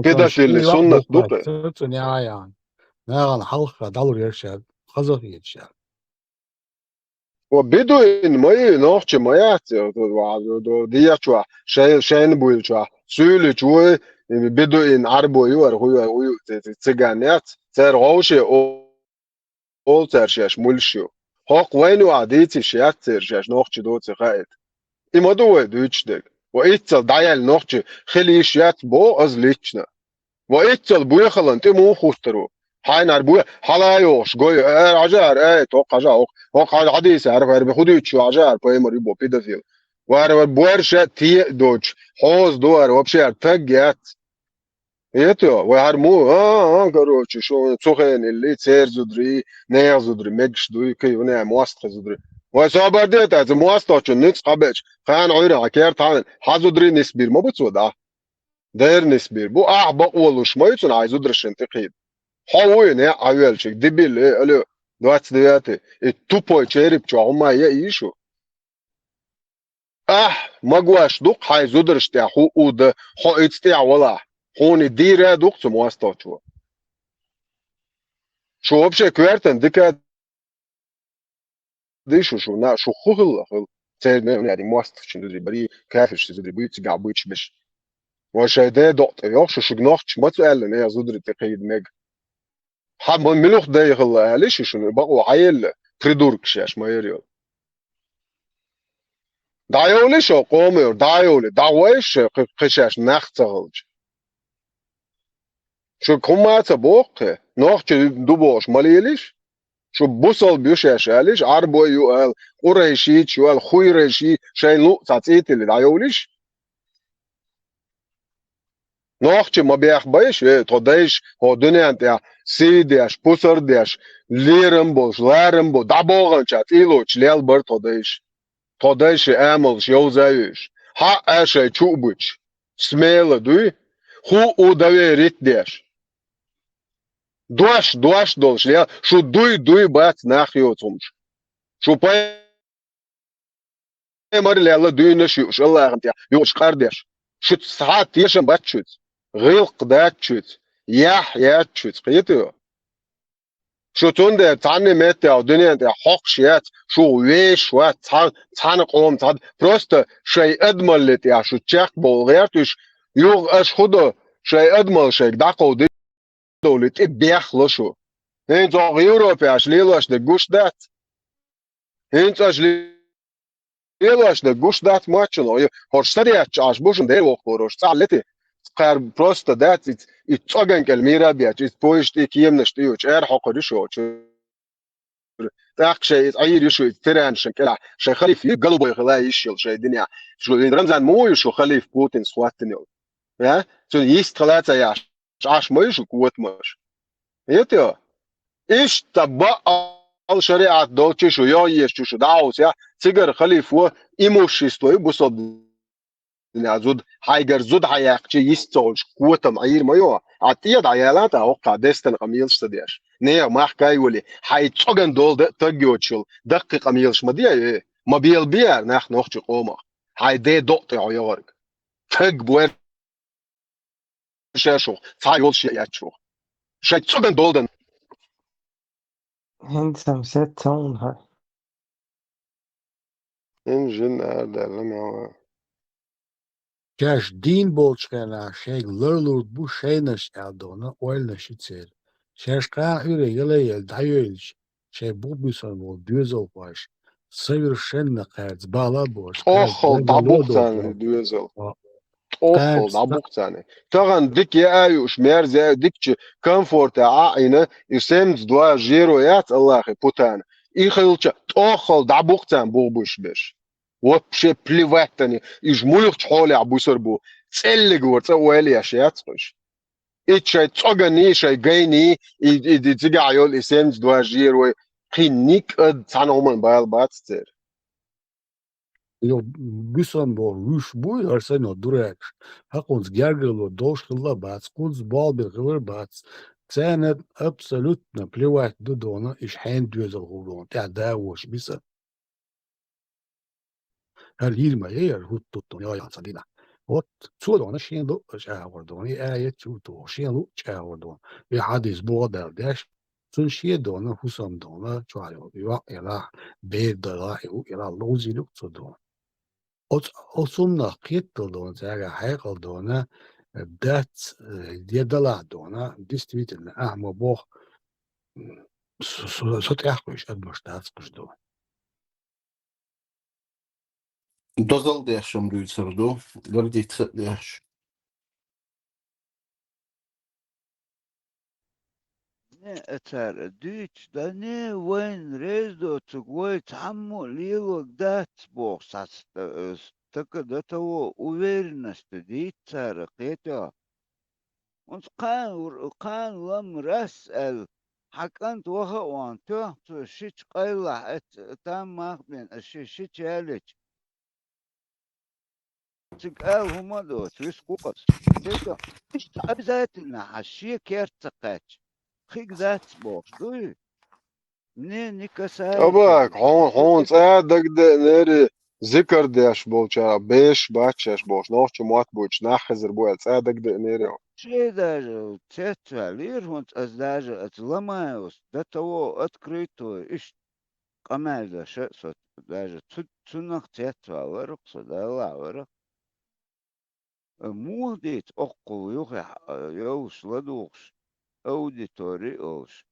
Педофили суннат ду. Цу, цу няян. Наган халха далур ершар, хазах ершар. Ва бедуин ма ю, нохчи ма яц, ва, ва, ва, дехьа чохь, шай-, шайна буьйлучохь, суьйлича вуй, бедуин Ӏарбо ю, ара хӀу ю, хӀу ю, ц-, ц-, циган яц, церан гӀовше о-, олу цара шаьш муьлш ю. ХӀокху вайна юкъахь дийциш яц церан шаьш нохчи доций хаийта. И ма ду вай дуьйцуш дерг. Ва иццал дӀаяьлла нохчи хила йиш яц боху аса лично. Ва иццал боьхалан тӀе муха хӀуттур ву? Хьайнара бу-, хьала йогӀуш гой, ара хьажа, ара, ай, тхо хьажа, хӀокху, хӀокху хьажа хьадийса, ара, ара, хӀу дуьйцуш ю хьажа, ара, пайхамар ю бо педофил. Ва ара, ва боьрша а те а доцуш, хьоза ду ара, вообще ара, таг яц. Это, вай хӀара му, а, а, короче, шу цу хенан илли, церан зударий, нехан зударий, мегаш дуй, кхин, вуне а мостагӀа зударий. Вай собар де, тӀаьцу мостагӀчун ницкъ хьабечу, кхана Ӏуьйра хьан керта хьан, хьан зударий нисбийр ма бу цо, да? Дернис бир бу, ахь бакъволуш ма ю цунна хьайн зударшна тӀекхийда. Хьо вуй, неӀ хьан велчиг, дебил, э, алло, двадцать девятый, и тупой череп чохь хӀума яа йиш ю? Ахь магош дукха хьайн зударш тӀехь хӀу уда, хьо ица тӀехь валахь, хьуна дийра дукха цу мостагӀчо. Шу вообще коьртан дика Ди шу, шу, на, шу хӀу хилла хила? Церан мел мел мостагӀчун зударий барий, кафиршна зударий буй, цигахь буьйцуш берш. Вай шайн ден докъ тӀе йоху шу, шуьга нохча ма ца аьлла, нехан зударий тӀекхийда мега. Хьан ма муьлха дай хилла аьлла шу, шуна бакъо хьан елла, придуркаш еш ма яра йолу. ДӀайовлий шо, къомайора, дӀайовлий, дӀагӀой шо, кхы-, кхы шаьш нах ца хилча. Шуьга хӀумма а ца боху кхин, нохчий ду бохуш ма лелийша. Шу бусалба ю шаьш алийша, Ӏарбой ю ала, къурайшийташ ю ала, хуйрайши, шайна луъу цхьа цӀий тиллий дӀайовлийша. Нохчий ма бехбайша, э, тхо дайша хӀокху дуьнен тӀехь сий деш, пусар деш, лерам болуш, ларам болуш, дӀабогӀанчохь цӀий лоцуш лелла бара тхо дайша. Тхо дайша амалш йовза а йовзуш, хьаъа шайн чу а буьтуш, смела дуй, хӀуъу доверить деш. Дош, дош долуш лела, шу дуй, дуй бац нах йоцу хӀумаш. Шу пайхамар лелла дуьйна шу юуш, Аллахьан тӀехь юуш къардеш. Шуьца цхьа а тешам бац шуьца. ГӀиллакх дац шуьца. Яхь яц шуьца. Кхетий хьо? Шу цундела цхьанна меттехь дуьнен тӀехь хьокхуш яц, шу вешаш вац, цхьа-, цхьана къоман цхьа-, просто шайн адамаллин тӀехь шу чекхбовла гӀерта уьш, юха аша хӀун до, шайн адамалла шайга дӀакховдийта довлий, тӀе бехло шу. ХӀинца оха Европехь аша лелош дерг гуш дац? ХӀинца аша лелош дерг гуш дац маччуно, хӀорш са детташ Ӏаш бу шуна Дела воккхалуш, цӀахь лети, кхара просто дац, иза, иза цӀоган кӀел мийра а бетташ, иза поезд тӀе, кеманаш тӀе йоцуш, ара хьокхур ю шу оцу чуьра. ТӀаккха шайн иза Ӏийр ю шу иза тиранашна кӀелахь, шайн халифа ю, голубой хила йиш йолу шайн динехь. Шу, Рамзан муха ю шу халифа Путинс хӀоттийна йолу? А? Цуьнан йист хила ца яхьаш, Ӏаш ма ю шу котамаш. Хетий хьо? Иштта бакъал шариӀат долчу шу йогӀу езачу шу дӀахьовсаяхь, цигара халифо имущество ю бусалба динехь зуда, хьайгара зуда хьаяьккхича йист ца хуьлуш котам Ӏийр ма ю хьо. Хьан тӀе дӀаяла тӀаккха хӀокху дестина къамелаш ца деш. Нехан махкахь а йолий, хьайн цӀоган долу дан а таг йоцуш йолу даккхий къамелаш ма де, э, ма белабе ара нах нохчийн къомах. Хьайн ден докъа тӀе хьо йогӀург. Таг бу ара шаьш ву, цхьа йолуш яц ву. Шайн цӀоган долдан. ХӀинца-м сецца хьуна хьо. ХӀинца жин арадаьлла мел ван. Шаьш дийна болчу хенахь шайга ларлур бу шайнаш аьлла дона ойланаш ю церан. Шаьш кхана Ӏуьйре яле а елла дӀайоьллича, шайн бухбуьйсанна волу доьзалхоша совершенно кхаьрца бала а боцуш, кхаьрца ДӀабуху царна и доьзал. ТӀоххал кхаьрца дӀабуху царна. Тахана дика яа а юуш, мерза яа а юуш, дикачу комфортехь а Ӏийна, и семьдесят два жиро яц Аллахьан путана. И хилча, тӀоххал дӀабуху царна бухбуьйсаш берш. Вообще плевать царна, уьш муьлхачу хьолехь буьсур бу. ЦӀеллиг вара цӀа ойла еш яц кхуьш. И шайн цӀоганий, шайн гайний, и, и, и цигахь йолу и семьдесят два жиро, кхин никъад цхьана хӀуманна бала бац церан. Йо, буьсанна боху вуьш буй, хӀара сайно дуракаш. Хьан кхунца гергарло долуш хилла а бац, кхунца болх бина хилар а бац. Царна абсолютно плевать ду дона, иш хьенан доьзал хӀу дона, тӀехь да а воцуш бисар. ХӀара йийр ма яй, хӀара хӀуттуттун йогӀу яхана цхьа дийнахь. Вот, цо дона шен луъ а чӀагӀор дона, и аят чу а туху, шен луъ а чӀагӀор дона. И хьадис боху а дара деш, цунна шен дона, хӀусам дона, чохь йолу йоӀ елахь, бер делахь, и хӀу елахь, ловзийла а цо дона. Оцу, оцу хӀуманах кхетал дона, цаьргахь хьекъал дона, дац, э, я далахь дона, действительно, ахьа ма боху, со, со, со тӀехь кхуьйсуш адамаш дац кхуьш дона. Дозалла деш-м дуьйцур ду, гордиться а деш. Не, а цара дуьйцуш дан, не, вайна реза доцург вай цхьаммо а лелорг дац боху сац, э, стага до того уверенность дийца цара, кхетий хьо. ХӀунца кхана, кхана лам рас аьлла, хьан кӀант ваха а вахана, тоьхна цо шича къайлахь, эц, там мах бен, аш ши, шича ялича. Цига ала хӀума а доцу, вис кху къас. Деза, иштта обязательно хьан шен керта ца кхаьчча, хиг дац бохуш дуй? Мне не касается. Абак, хьуна, хьуна цӀа дагадеанера, зикар деш болчара, беш бац шаьш бохуш, нохча мотт буьйцуш, нах хезар бу аьлла, цӀа дагадеанера. Ше даже цецваьллера хӀунца ас даже ас Ломаевс до того открыто, иштта къамел деш а со даже цу, цунах цецваьлларх со, далахь варах. Муха дийца оккхул юххехь, а, йолуш, ладугӀуш, аудитори а олуш,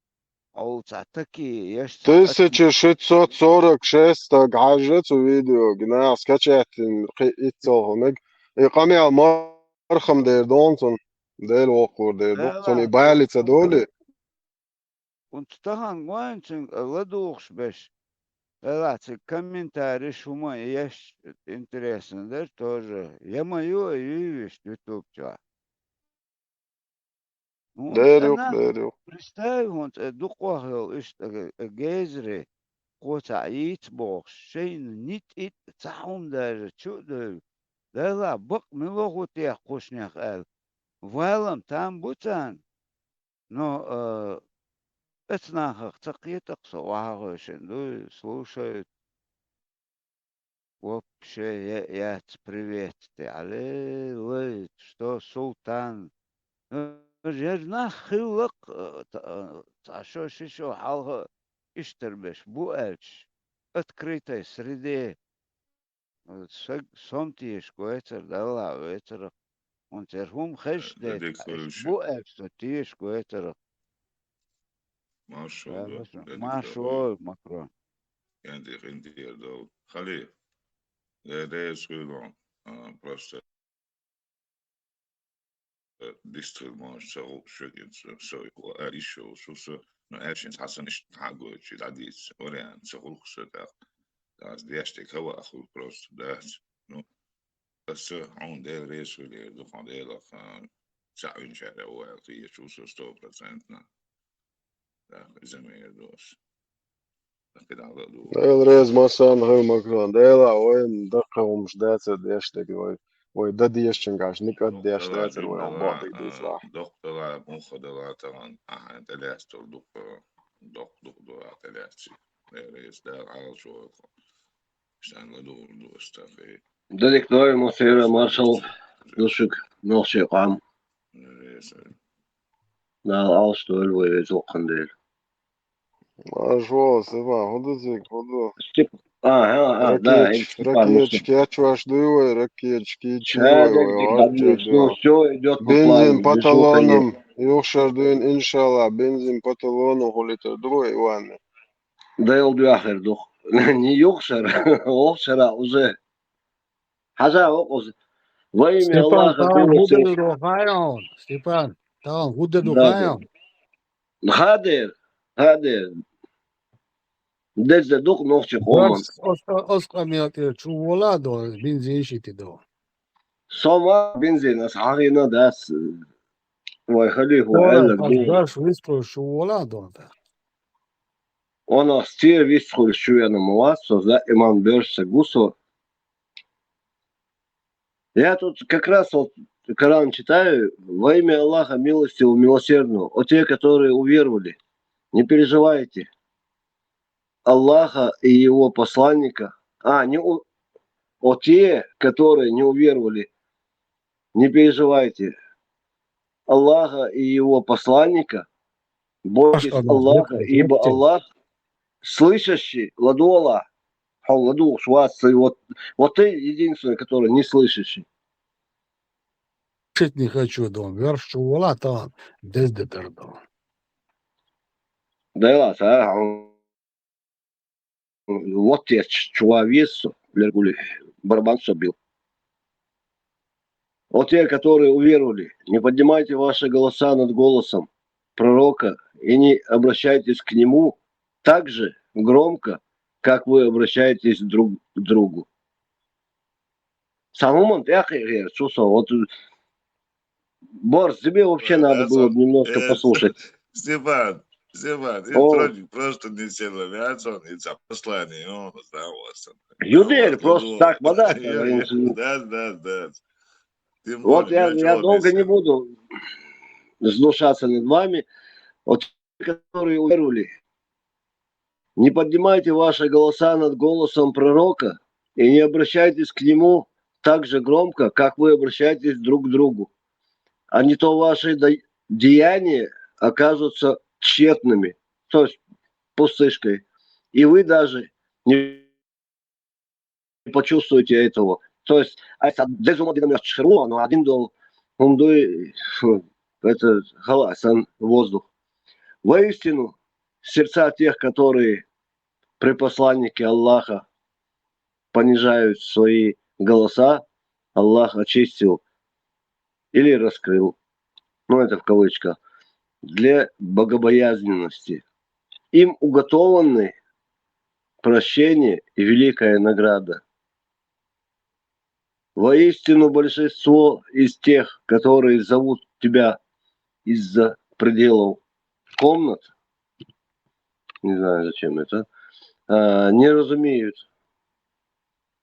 Олцахь таки еш ца Тысяча шестьсот сорок шесть стаг хьажа цу видеога, наха скачать йина кхин итт цолханаг. И къамел мархам дер долу цунна, Дела воккхур дер ду. Цунна и бали ца долу. Унца тахана гойту цуьнга ладугӀуш беш. Делахь цига комментариш хӀума еш интересно дара тоже. Я ма ю а юй виш YouTube чохь. Дер юкъ, дер юкъ. Представь, хӀунца э, дукхох йолу иштта э, э, гейзаре, кхо цхьаъ йийца бохуш, шайна нитӀ-итӀ цхьа хӀума даже чу а девлла. Делахь бакъ мила хӀу техьа кхушнех аьлла. Валам там бу царна. Но, э, эцнахах ца кхетакх со, охьагӀойшина дуй, слушают. Вообще я- яц привет те. Аллилуйя, что султан. Э, Жер нах хиллакх, э, та- э, цхьа шо ши шо хьалха иштар беш бу аьлча, открытой среде. Э, са- сом тешаш гойтара, Далла вецара. Хьуна церан хӀума хезаш дерг дерриг хӀума бу аьлча, со тешаш гойтара. Маршо, маршо, Макрон. Янди хиндер дол. Хали. Дерес хуйлон. Просто дистхил мож сагу шогин сой ва ари шо сусо, но аьшин хасан иш хагой чи дадиц вариант сагу хсо так. Дас дяште кава ахул просто дас. Ну, аса он дерес хуйлер ду хон делах. Цаъвин чара уал хи сусо сто процентно. Так, иза мер дос. Дела реза массарна хила, Макрон. Дела вайн даккха хӀумаш дацар деш дерг вай. Вай дан дезачуьнгахь никъ а деш дацар вай, хьан боху дийца вахь. Доккха дала, муха дала тахана, ахьа тӀелаьцтал дукха, доккха дукха дала тӀелаьцци. Дела реза, Дала Ӏалашо вайху. Шайн ладугӀур ду ас тахе. Дадик дой, мусира, маршал, душик, нохчий къам. Дела реза. Дала Ӏалашдойла вай веза воккхандела. Маршо, Степан, хӀун ду цига, хӀун ду? Степ-, а, а, а, да, Ракеташ, это Степан, ракеташ ну что? Кечваш дуй вай, ракеташ кийча Ша вай, дерг вай дерг гӀорча дерг, ну, дуй. Всё идёт по плану, Бензин по без выхода. Талонам, юхшар дуйна, иншалла, бензин по талону хӀулитар ду вай, Иван. Дел дуьхьа хир ду. Не юхшар, вохшара уже. Хьажа вокъуз. Во имя Аллаха, Степан, тахана хӀун милосердного. Ду хаьий хьуна? Степан, тахана хӀун ду хаьий хьуна? Хадер, хадер. Деза дукха нохчий къоман. Оскъа мел тӀера чу вола а до, бензин шити до. Сома бензин ас хьагӀина дац. Вай халифа вай аьлларг бен. Дарш вистхуьлуш чу вола а до тӀаккха. Оно стир вистхуьлуш чу вена ма вац со, за иман берш ца гу со. Я тут как раз вот Коран читаю: «Во имя Аллаха милостивого, милосердного, о те, которые уверовали, не переживайте Аллаха и его посланника». А, не у- о те, которые не уверовали, не переживайте Аллаха и его посланника, бойтесь Аллаха, ибо Аллах слышащий, ладугӀуш, хьо ладугӀуш вац, вот, вот ты единственный, который не слышащий. Слышать не хочу, дон, верш чу вола, тахана деза де дара, дон. Дела, а, хьо- Вот я ч- чула весу, лергули, барабан собил. О те, которые уверовали, не поднимайте ваши голоса над голосом пророка и не обращайтесь к нему так же громко, как вы обращаетесь друг к другу. Самому тяхе, вот Борс, тебе вообще надо было бы немножко послушать. Степан, Степан, и О. Просто не села, а он и за послание, он знал вас. Юдель, просто так, вода. Да, да, да. Вот я, я долго не буду сгнушаться над вами. Вот те, которые уверовали, не поднимайте ваши голоса над голосом пророка и не обращайтесь к нему так же громко, как вы обращаетесь друг к другу. А не то ваши де- деяния окажутся тщетными, то есть пустышкой. И вы даже не почувствуете этого. То есть, а это дезумодинамичхру, но один дол, хумдуй, это халасан воздух. Воистину, сердца тех, которые при посланнике Аллаха понижают свои голоса, Аллах очистил или раскрыл, ну, это в кавычках, для богобоязненности. Им уготованы прощение и великая награда. Воистину большинство из тех, которые зовут тебя из-за пределов комнат, не знаю, зачем это, а, не разумеют,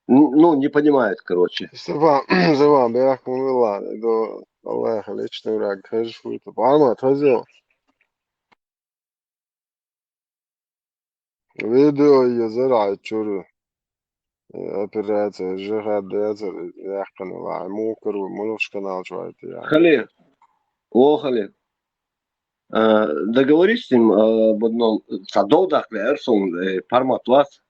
н- ну, не понимают, короче. Степан, Степан, бирахкун вилла, до Аллах личный враг, хэж шуйта. Барма, тазил. Видео езер ай чур. Операция, жихад децер, яхкан ва, мукр, мунуш канал чуайта, я. Хали, о, Хали. А, договорись с ним, а, об одном. Са долдах ле, Эрсон, э, формат вас.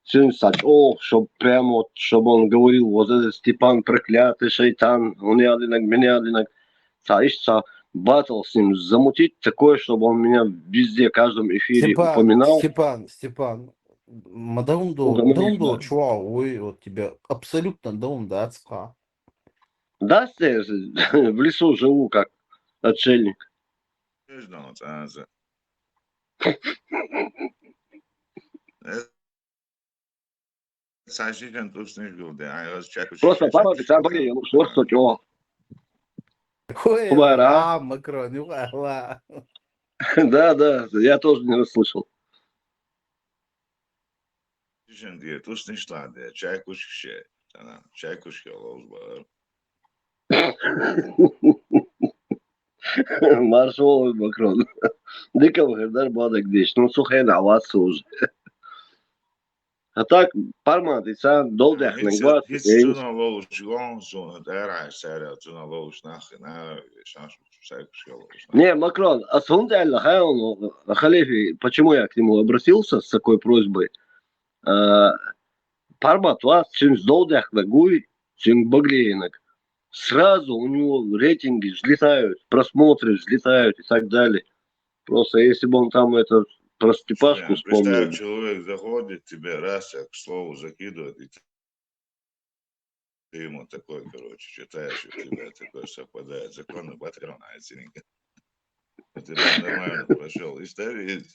Сюн сач, о, чтоб прямо вот, чтобы он говорил, вот этот Степан проклятый шайтан, он ядинак, меня ядинак. Са иш, са батл с ним замутить такое, чтобы он меня везде, каждом эфире Степан, упоминал. Степан, Степан, ма даундо, ну, да, даундо, чуа, ой, вот тебе абсолютно даун, да, цха. Да, в лесу живу, как отшельник. Просто папа, ты сам были, ну, что, что, чё? Ой, Хубара. А, Макрон, ну, ала. Да, да, я тоже не расслышал. Şimdi tuz nişlerde, çay kuşkişe, sana çay kuşke oluz bağır. Марш вола, Макрон. Дика вахар дар бадагдеш, ну, сухен авас уже. А так, пармат, и са долдяхнег вац, цуна лолуш гон, цуна дерай, сара, цуна лолуш нахина, шанш, сай кушка лолуш. Не, Макрон, а сунтяля, хай он, халифи, почему я к нему обратился с такой просьбой? А, пармат вац, цунс долдяхнег уй, цунг баглеенег. Сразу у него рейтинги взлетают, просмотры взлетают и так далее. Просто если бы он там это про Степашку вспомнил. Представь, человек заходит, тебе раз, к слову, закидывает, и ты ему такой, короче, читаешь, у тебя такое совпадает. Законы Батрона, оценка. У тебя нормально прошел. И ставит.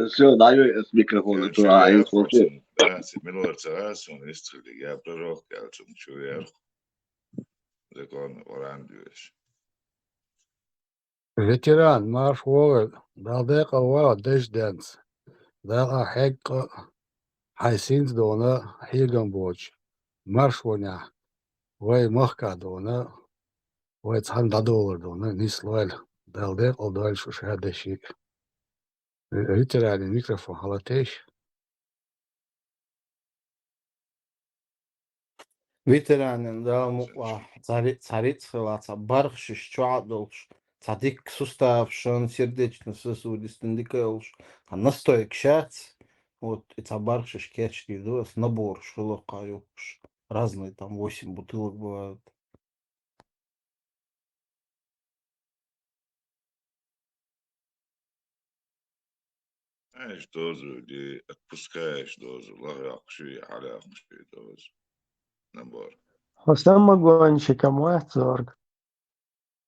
Все, даю с микрофона. Короче, я слушай. Да, семинар царас, он истрели, я пророк, я чувствую. Законы Орангевич. Ветеран, марш вогӀар, Дала декъал вагӀа деш денц. Дала хьекъа хьай синца дона хьегам боч. Марш вонехь, вай махка дона, вай цхьана дӀадолар дона, нислойла. Дала декъал дойла шу ша дешик. Ветеранин микрофон хьалатеш. Ветеранин Дала мукъа, цари-, царица хила, ца бархшиш чохь а долуш, ца дикка суставшан, сердечно-сосудистан дика йолуш, ца настойка шац, вот, и ца бархшиш кечдийр ду ас, набораш хила кхайоккхуш, разные там восемь бутылок бывают. Знаешь дозу или отпускаешь дозу, лахьокхуш и хьалаокхуш и дозу. Набор. Хьо самогонщиком вац зорг?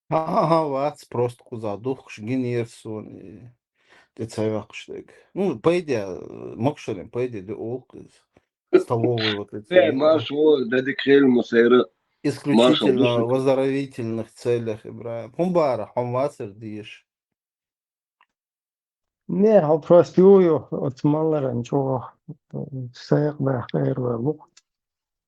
Ага, вац, просто кхуза духкуш гинера суна и тӀе ца йоккхуш дерг. Ну, по идее, могушаллин, по идее, де олу иза. Столовый вот эти. Э, марш вон, дадик хелма сайра. Исключительно в оздоровительных целях, Ибрахим. ХӀун бара, хьо вацар деш? Не, хьо просто ю, ю, оцу маларан чӀогӀа сайх баьхка эр вар бу.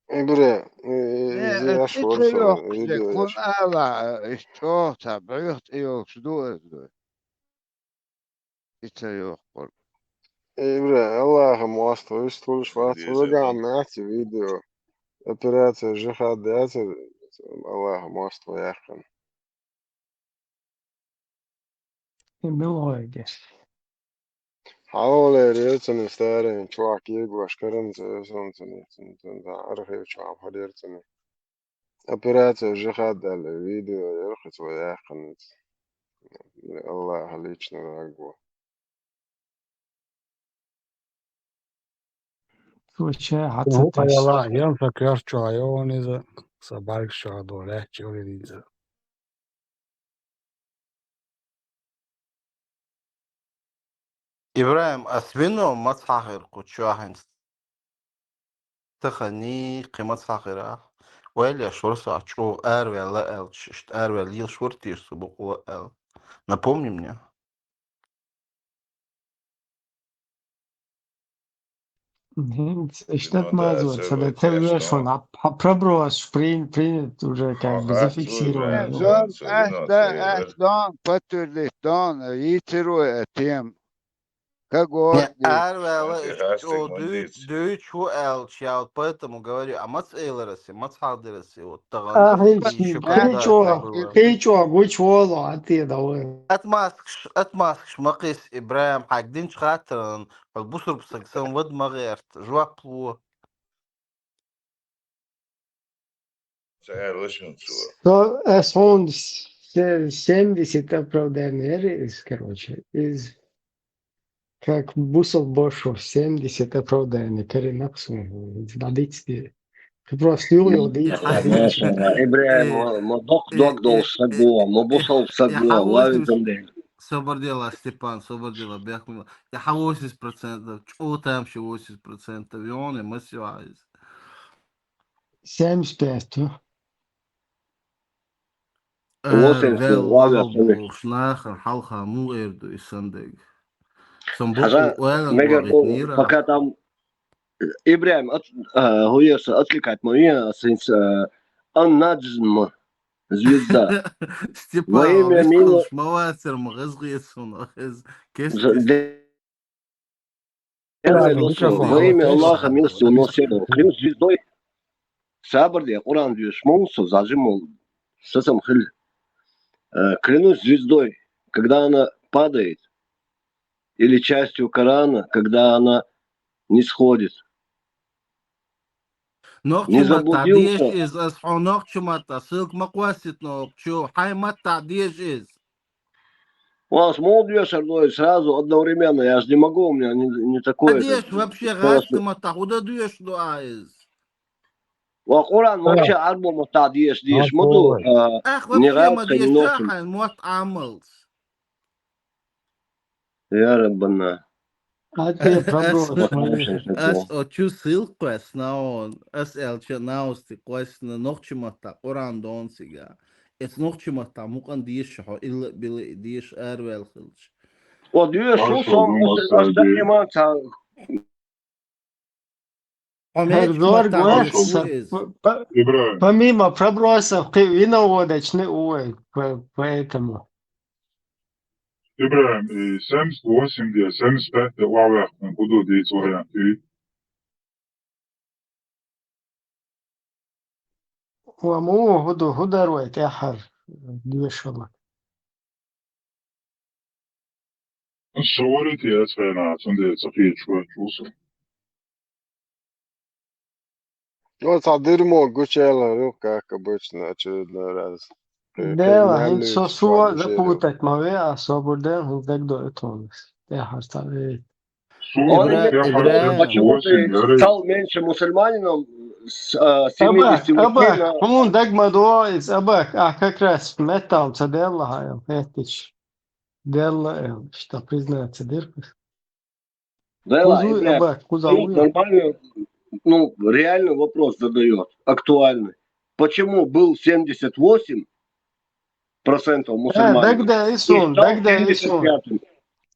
Ибре, э, Не, иза э, аш тӀе вар ца со, йоккхуш дерг, видео хӀун аш. Ала, э, иш чӀогӀа ца бӀоьху тӀе йоккхуш ду эр ду. И ца йоккхур. Ибра, Аллахьа мостагӀа, вистхуьлуш вац, вагахь маьхьа видео. Операция жихад яцара, Аллахьа мостагӀа яьккхина. И милой деш. Хьалолер яцана старый, чохь кегош каранца, сонца, сонца, архив чохь хьалерцана. Операция жихад аьлла видео яра кхуьца вай яьккхинарца. Аллаха лично враг ва. Случай Хьо хьацаташ. аяла, ен са коьрта чу йогӀун иза, са бӀаргаш чу йогӀу, лаьтташ йогӀу иза. ИбрахӀим, ас вино маца хьахир кху чохьанца? Тахани кхин маца хьахира? Вайл еш вара со чӀогӀа араваьлла аьлча, иштта араваьлла лелаш вара тешса букъула аьлла. Напомни мне. Иштта мазот, сада тевлешон, а проброс принят уже как бы зафиксировано. Зон, ас да, ас дон, подтвердить дон, йийцар вай а тема. Как Не, говорит, араваьлла иштта чӀогӀа дуй-, дуйчу аьлча, я вот поэтому говорю, а маца элар асе, маца хьалдир асе, вот тагӀан. А, Иши хин куда чо, так было. хин чо гучволу, а те да вай. Отмазкаш, отмазкаш ма кхесса, ИбрахӀим, хьайга динчу хаттаран, хьо бусурба саг сан вад ма гӀерта, жоп ло. Ца аьлла шуна цо. То, а, сон се-, семьдесят оправданий, короче, из как бусал бошо семьдесят оправданий, короче, нахуй, дадите. Ты просто юлил, дадите. ИбрахӀим, мо, мо доккха дог долуш саг ву, мо бусалба саг ву, вай везан Дела. Собар дела, Степан, собар дела, бехмила. Я хьан восемьдесят процентов, чӀогӀа тамашийна восемьдесят процентов, йоне, масио айз. Семьдесят пять, то. Восемьдесят, Эр, вел, ладно, вел, что ли? Бухш, нахар, хьалха, му эр ду, и сандег. Сон Хьажа, боху, ойла, мегар, боху, нира. Пока там ИбрахӀим, от-, а, хӀуеса отвлекать ма ве, а, сенс, а, ан наджм, звезда. Во Степан, имя виш мило- кулш, ма вацар, ма гӀезгъе сун, ах, эз, кес, З-, кес. де-, Ладно, Во микрофон. имя Аллаха, милостивого, всемогущего. Клянусь звездой. Сабар де, Коран дюш, мол, со зажим, мол, со сам хил. Э, клянусь звездой, когда она падает, или частью Корана, когда она не сходит. Нохчи Не матта заблудился. Деш из, ас хьо нохчи матта, ссылка ма кхоссит нохчо, хьай матта Деш из. У вас мол дешар, но сразу одновременно, я же не могу, у меня не, не такое. Деш вообще гӀазкхи матта, худа деш ду а из. Ва Коран вообще арбо матта деш, деш ма ду, а, Ах, не вообще ма гӀазкхи, не деш, нохчи. Хьайн мотт Ӏамалц. Я Раббана. А те пробовал, Вот, смотри. конечно, Ас такого. о чу сил кхоьссина, ас аьлча наусти кхоьссина, нохчи матта Коран дон цига. Эц нохчи матта мукъан деш хьо, илла а билла а деш, араваьлла хилча. Вот, деш, Хорошо, сон, ну, ас Сергей. Иман ца- Хьо Хер меча зорг матта вац, деш хӀу са-, из? п-, п-, ИбрахӀим, помимо пробросов, кхин виноводочный увай, п-, поэтому. ИбрахӀим, и семьдесят восемь де, семьдесят пять де ваьхна, буду дийца вариант, и Ва му хӀу ду, хӀу дар вай тӀаьххьара дешала? Шо варит, я цхьана, цундела ца кхеташ вац вуса. Ну, цхьа дирмо гучаялар ю, как обычно, очередной раз. Э, Дела, поймали хӀинца со в суо плане запутать ма ве, а собар де, хӀинца дагадоуьйту хьуна. ТӀаьххьара цхьа ве. Суо Он я Ибра-, хьажа Ибрахим, почему восемь ты говорит. стал меньше мусульманином с, а, Абак, семидесяти восьми абак, на... хьуна дагмадо из, абак, а как раз меттал ца делла хьайо, хеттич. Делла, э, что признаться дирка. Да ладно, Кузу, Ибрахим, абак, куза ты уя. нормально, ну, реальный вопрос задаёт, актуальный. Почему был семьдесят восемь процентов Э, мусульманин дагда и исун, стал дагда исун. семьдесят пятым?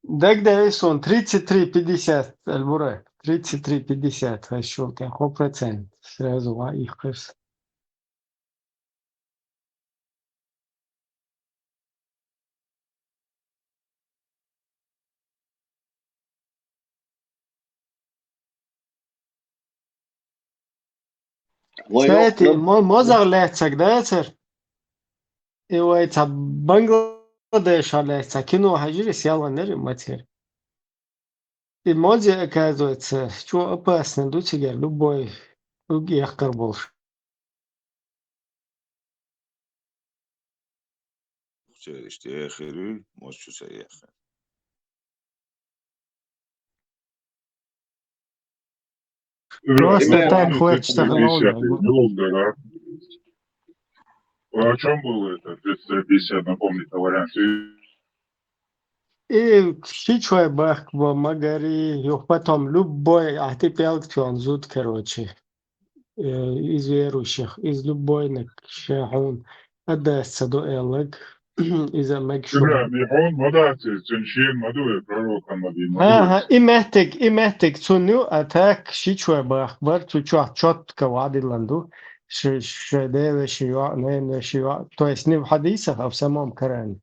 Дагда исун, тридцать три пятьдесят, Альбурек, тридцать три пятьдесят, хай шо, ка, хо процент, сразу ва их кырс. Вай, Кстати, ну, мо-, мозагӀа лаьццаг дацар. И вай ца Бангладеша лаьцца кино хьажира, сяланера мацера. И мозе, оказывается, чё опасно ду цигара, любой уг яккхар болуш. Чуьйраш тӀе хир ю, мос чу ца яххина. Просто так хочется галовно. О чем был этот двести пятьдесят, напомните вариант? И ши чой бахк бо магари, юх потом любой, а ты пелк чон зуд, короче. Э, из верующих, из любой нак ше хьуна аддас ца до эллаг, иза мег шу. Ибрахим, и хьуна ма дац, цун шен ма ду, и пророкан ма ди, ма ду. Ага, и меттиг, и меттиг цун ю, а так ши чой бахк бар, цу чохь чотка вадиллан ду, ше, ше деве ши йоа, нене ши йоа. То есть не в хадисах, а в самом Коране.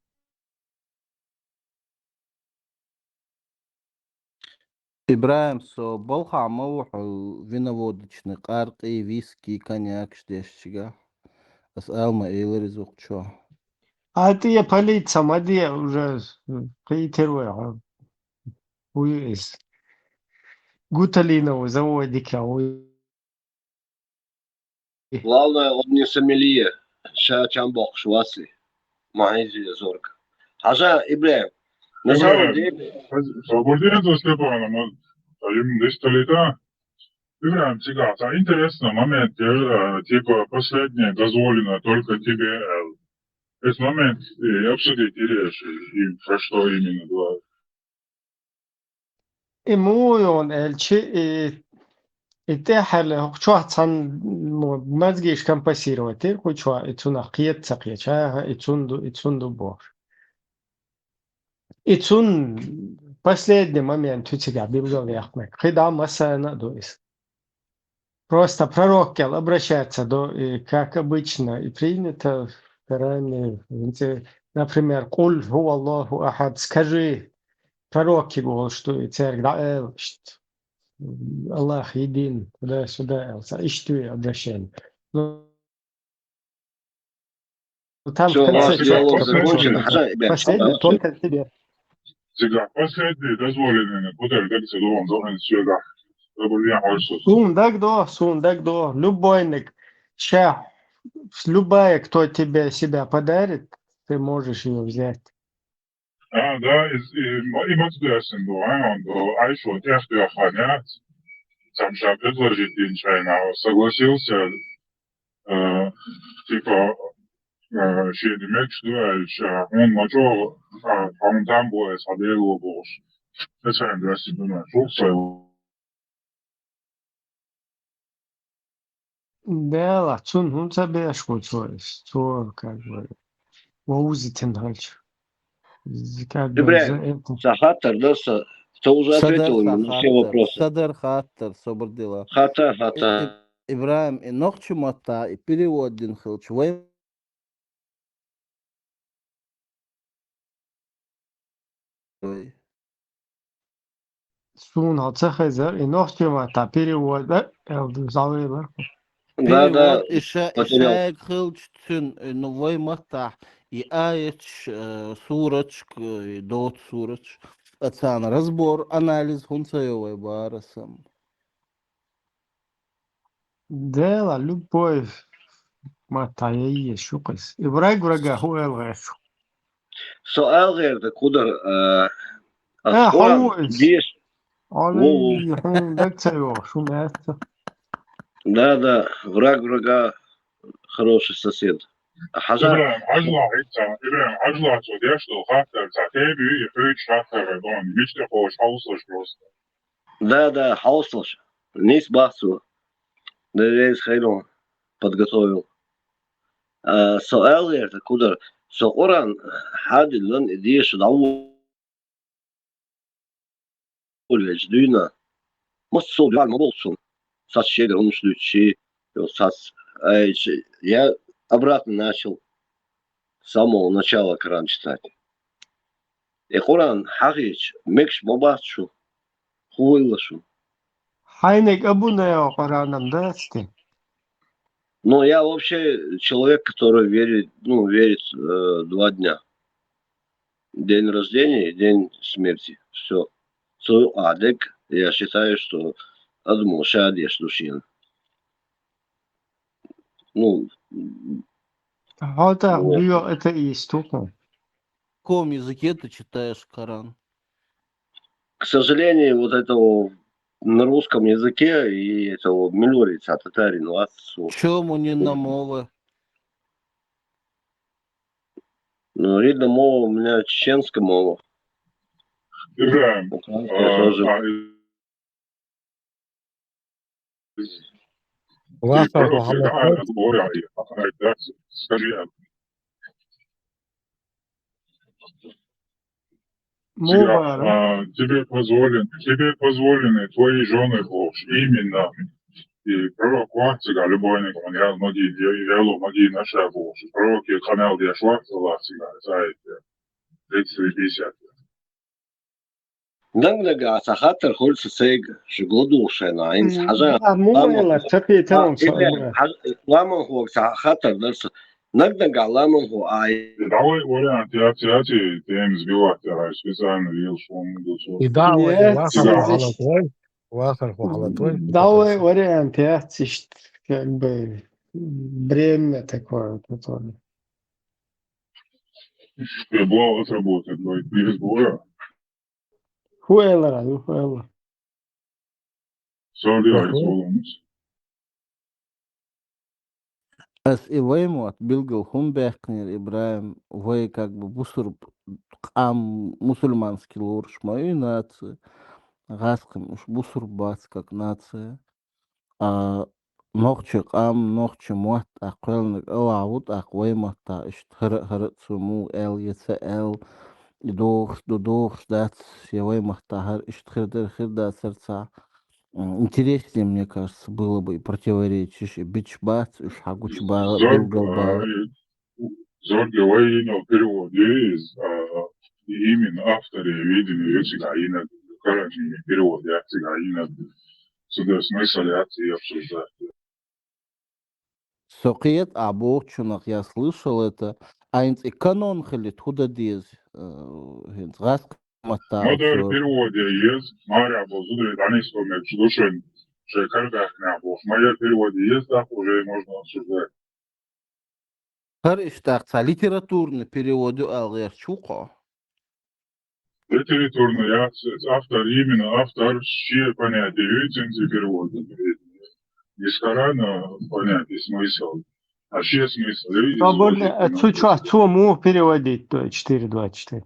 ИбрахӀим, со балхахь ма ву хьо виноводочный, къаркъий, виски, коньякаш деш чигахь. Ас ала ма элира иза вукху чохь. А тӀе полиция ма де уже, кхийтира вай хьо. Вуй иза. Гуталиновый заводика вуй. Главное, он не сомелье. Ша чам боккхуш вац и. Ма хьийза везорг. Хьажа, ИбрахӀим. На самом деле. Собар де, Степана, ма, а им десь столита. ИбрахӀим, цигахь цхьа интересный момент, э, типа, последнее дозволено только тебе, э, этот момент, э, обсудить или, э, и про что именно говорить? И муха йолу аьлча, и, и тӀаьхьара хӀокху чохь цхьана мо-, мозгиш компенсировать дира кху чохь, и цунах кхета ца кхеташ, аха, и цунна ду, и цунна ду бохуш. И цунна последний момент хӀу цигахь билгалъяьккхинарг. КхидӀа массарна а ду иза. Просто пророк кел обращаться до, и, как обычно, и принято в Коране, в инте-, например, «Куль хува Аллаху ахад», скажи, пророк кига волуш ду, и цаьрга дӀаала иштта. Аллах един, туда-сюда, аьлла, иштта ве обращение. Ну, Ну, там в конце чётко закончено. Последний только тебе. Цигахь последний дозволенный, куда как ца дом, должен сюда. Суна дагадо, суна дагадо. Любойник, ща, любая, кто тебе себя подарит, ты можешь её взять. А, да, и, и, и ма ду ясен ду, а, он ду, а ещё тех, кто охраняет. Сам ща предложить дин чайна, согласился, э, типа, э, шен мегаш ду аьлча, хьуна ма чӀогӀа, а, хьуна там бу аса хьан Дело бохуш. Аса хьайн дасси дуна, шух сай. Дела, цунна хӀунда ца беш ву цо иза? Цо, как бы, вовзитина хилча. З-, как бы, ИбрахӀим, за это. Сан хаттар дар сан, со уже ответил на все вопросы. Сан дар хаттар, собар дела. Хата, хата. И, и, ИбрахӀим, и нохчийн маттахь и перевод дина хилча, вай Ой. Суна хьо ца хезар, и нохчийн маттахь перевод, э, аьлла ду, зӀавелла. Да, да, перевод, и ша-, и потерял. Шайга хилча цуьнан, э, ну, вай маттахь, и аяташ, э, сурачка, и доцу сурачка, а царна разбор, анализ хӀунда ца йо вай бара сам? Дела, любой маттахь яйеш ю кхуьнца. И враг врага хӀун аьлла гӀерта? Со аьлла гӀерта, кху дар, а, ас Къуръан деш. Ой, хьуна даг ца йогӀу, шу меца. Да, да, враг врага хороший сосед. Хьажа. ИбрахӀим, хьажа лахь хӀинца, ИбрахӀим, хьажа лахь цо деш долу хаттар, цхьа тема ю, и хьуьйцуш хаттар, дон, мича тӀе кхочуш, хьовсалаш просто. Да, да, хьовсалаш. Нийса боху цо. Дерриг хьайна подготовил. А, со аьлла гӀерта, кху дар, со Къуръан хьадиллан и деша дӀаволлуш дуьйна. Массо а дуьхьал ма болу суна. Цхьацца шегара хӀуманаш дуьйцуш, йо, цхьацца, ай, я обратно начал с самого начала Коран читать. И Къуръан хьахийча, мегаш ма бац шу, хӀун хилла шу? Хьайниг абу на йо Къуръанан дац те? Ну, я вообще человек, который верит, ну, верит, э, два дня. День рождения и день смерти. Всё. Цу а дег, я считаю, что адамо ша деш ду шена. Ну, хьо тӀаккха вот. Дуьйо атеист ву хьо. каком языке ты читаешь Коран? К сожалению, вот этого на русском языке и этого милорийца татарин у вас вот. Чому не на мове? Ну, рідна мова у меня чеченская мова. Ибраим, Украинская тоже. Вахар хьо хьалатвай? Скажи, Мугара. А, тебе позволен, тебе позволены твои жены богу, именно. И пророк вахцига любойник, он ял маги, ял маги наша богу. Пророк и канал деш вахцига, знаете. Тридцать пятьдесят. Наг-нагахь цхьа хаттар хуьлу сан сайга, ши гӀо духуш шайна, хӀинца хьажа. А, мугӀела, ца петарон Ламанхо цхьа хаттар дара сан. Наг-нагахь ламанхо ай. Давай вариант, я, я, я, тем сбивать, я специально вел, что он был. И да, Нет, вахар слушай. Хьо хьалатвай? Вахар Хьо хьалатвай? Давай вариант, я, как бы бремя такое, которое. Я была отработать, говорит, не сбора. Хуэлара, ну, хуэла. Sorry, Мгм. I told him. Ас и вай мотт билггал хӀун баьккхинера, Ибрахим, вай как бы бусурб къам, мусульманский лоруш ма ю наци, гӀаскхим уш бусурб бац как нация. А нохчий къам, нохчий мотт а кхоьллинарг ала ву тӀаккха вай матта иштта хӀара а, хӀара а цу мугӀа аьлла, я ца аьлла, и дохуш ду, дохуш дац, я вай матта хӀара иштта хир дара, хир дацара цхьа. М, интереснее, мне кажется, было бы и противоречишь, и бича бац, уж хьагучу бала, билггал бала. Зорге вай йина перевод из, а, и именно авторе видимо, я всегда йина, короче, перевод я всегда йина. Сюда смысл я обсуждать. Со кхета а бохучунах я слышал это, а хӀинца и канон хилийта хӀун дан деза, э, хӀинца гӀаскхи матта Ма-дарра цо. Переводе еза, маря бо зударий дӀаниско мегаш ду шайн, шайн карагӀаьхкина бохуш. Ма-дарра Переводе еза, так уже можно обсуждать. ХӀара иштта цхьа литературный перевод ю ала гӀерташ ву кхо. Литературный я, автор, именно автор, ши понятие, видите, перевод. Не с Корана понятие, смысл. А ши смысл, видите, Свободно, звучит, а цу чу, цу мугӀа переводить, то есть четыре двадцать четыре.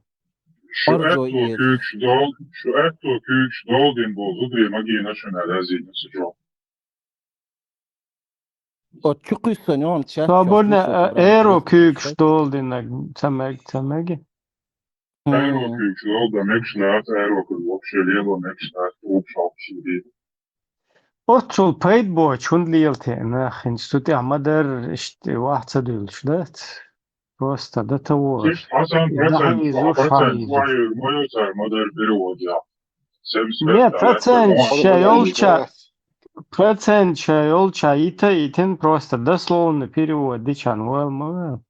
Шу Орго аьтто еза. куьйгаш дол-, шу аьтто куьйгаш долдина болу зударий магийна шуна аьлла яздина цу чохь. Оцу чу кхуьссина йогӀун чат чохь Свободно, Мишек а, Ибрахим эро Хьасан куьйгаш чат. долдинарг ца мег, ца меги. Аьро Хм. куьйгаш долда мегаш лаьцна, аьро куьйгаш вообще лела мегаш лаьцна, тӀулгаш хьокхуш ду. Оццул пайда боцу хӀунда лела те нах хӀинца цу тӀехь ма-дарра иштта ваха ца дуьллуш дац? Просто до того. Иштта Хьасан Да, процент, хьайза, процент хьайза. вайр ма йоцара ма-дарра перевод я. Не, процент ша йолча, процент ша йолча йита, йитин просто дословно перевод дичан вал ма вал.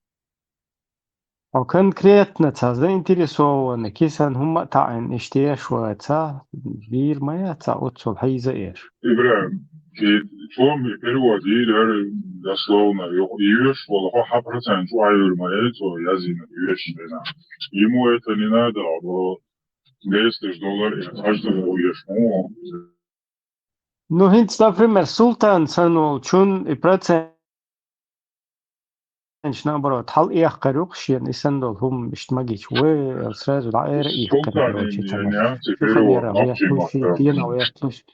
Хьо конкретно ца заинтересованный, кисан хӀумма а таӀийна иштта еш ваца, дийр ма яц, ца оццул хьийза еш. Ибрахим, и чом и перевод йийр яра дословно, и йоьш волу хьо хьан процент чу айур ма яй цо яздина йоьш дина. Ему это не надо, а бо десять доллар и каждому еш му. Ну, хӀинца, например, Султан санна волчун и процент наоборот, хьал эккхар юкъа шена, и санна долу хӀума иштта магича, вай сразу дӀаэра эккхар, короче, ца мара. Шу хан яра, вехлуш, и пена вехлуш.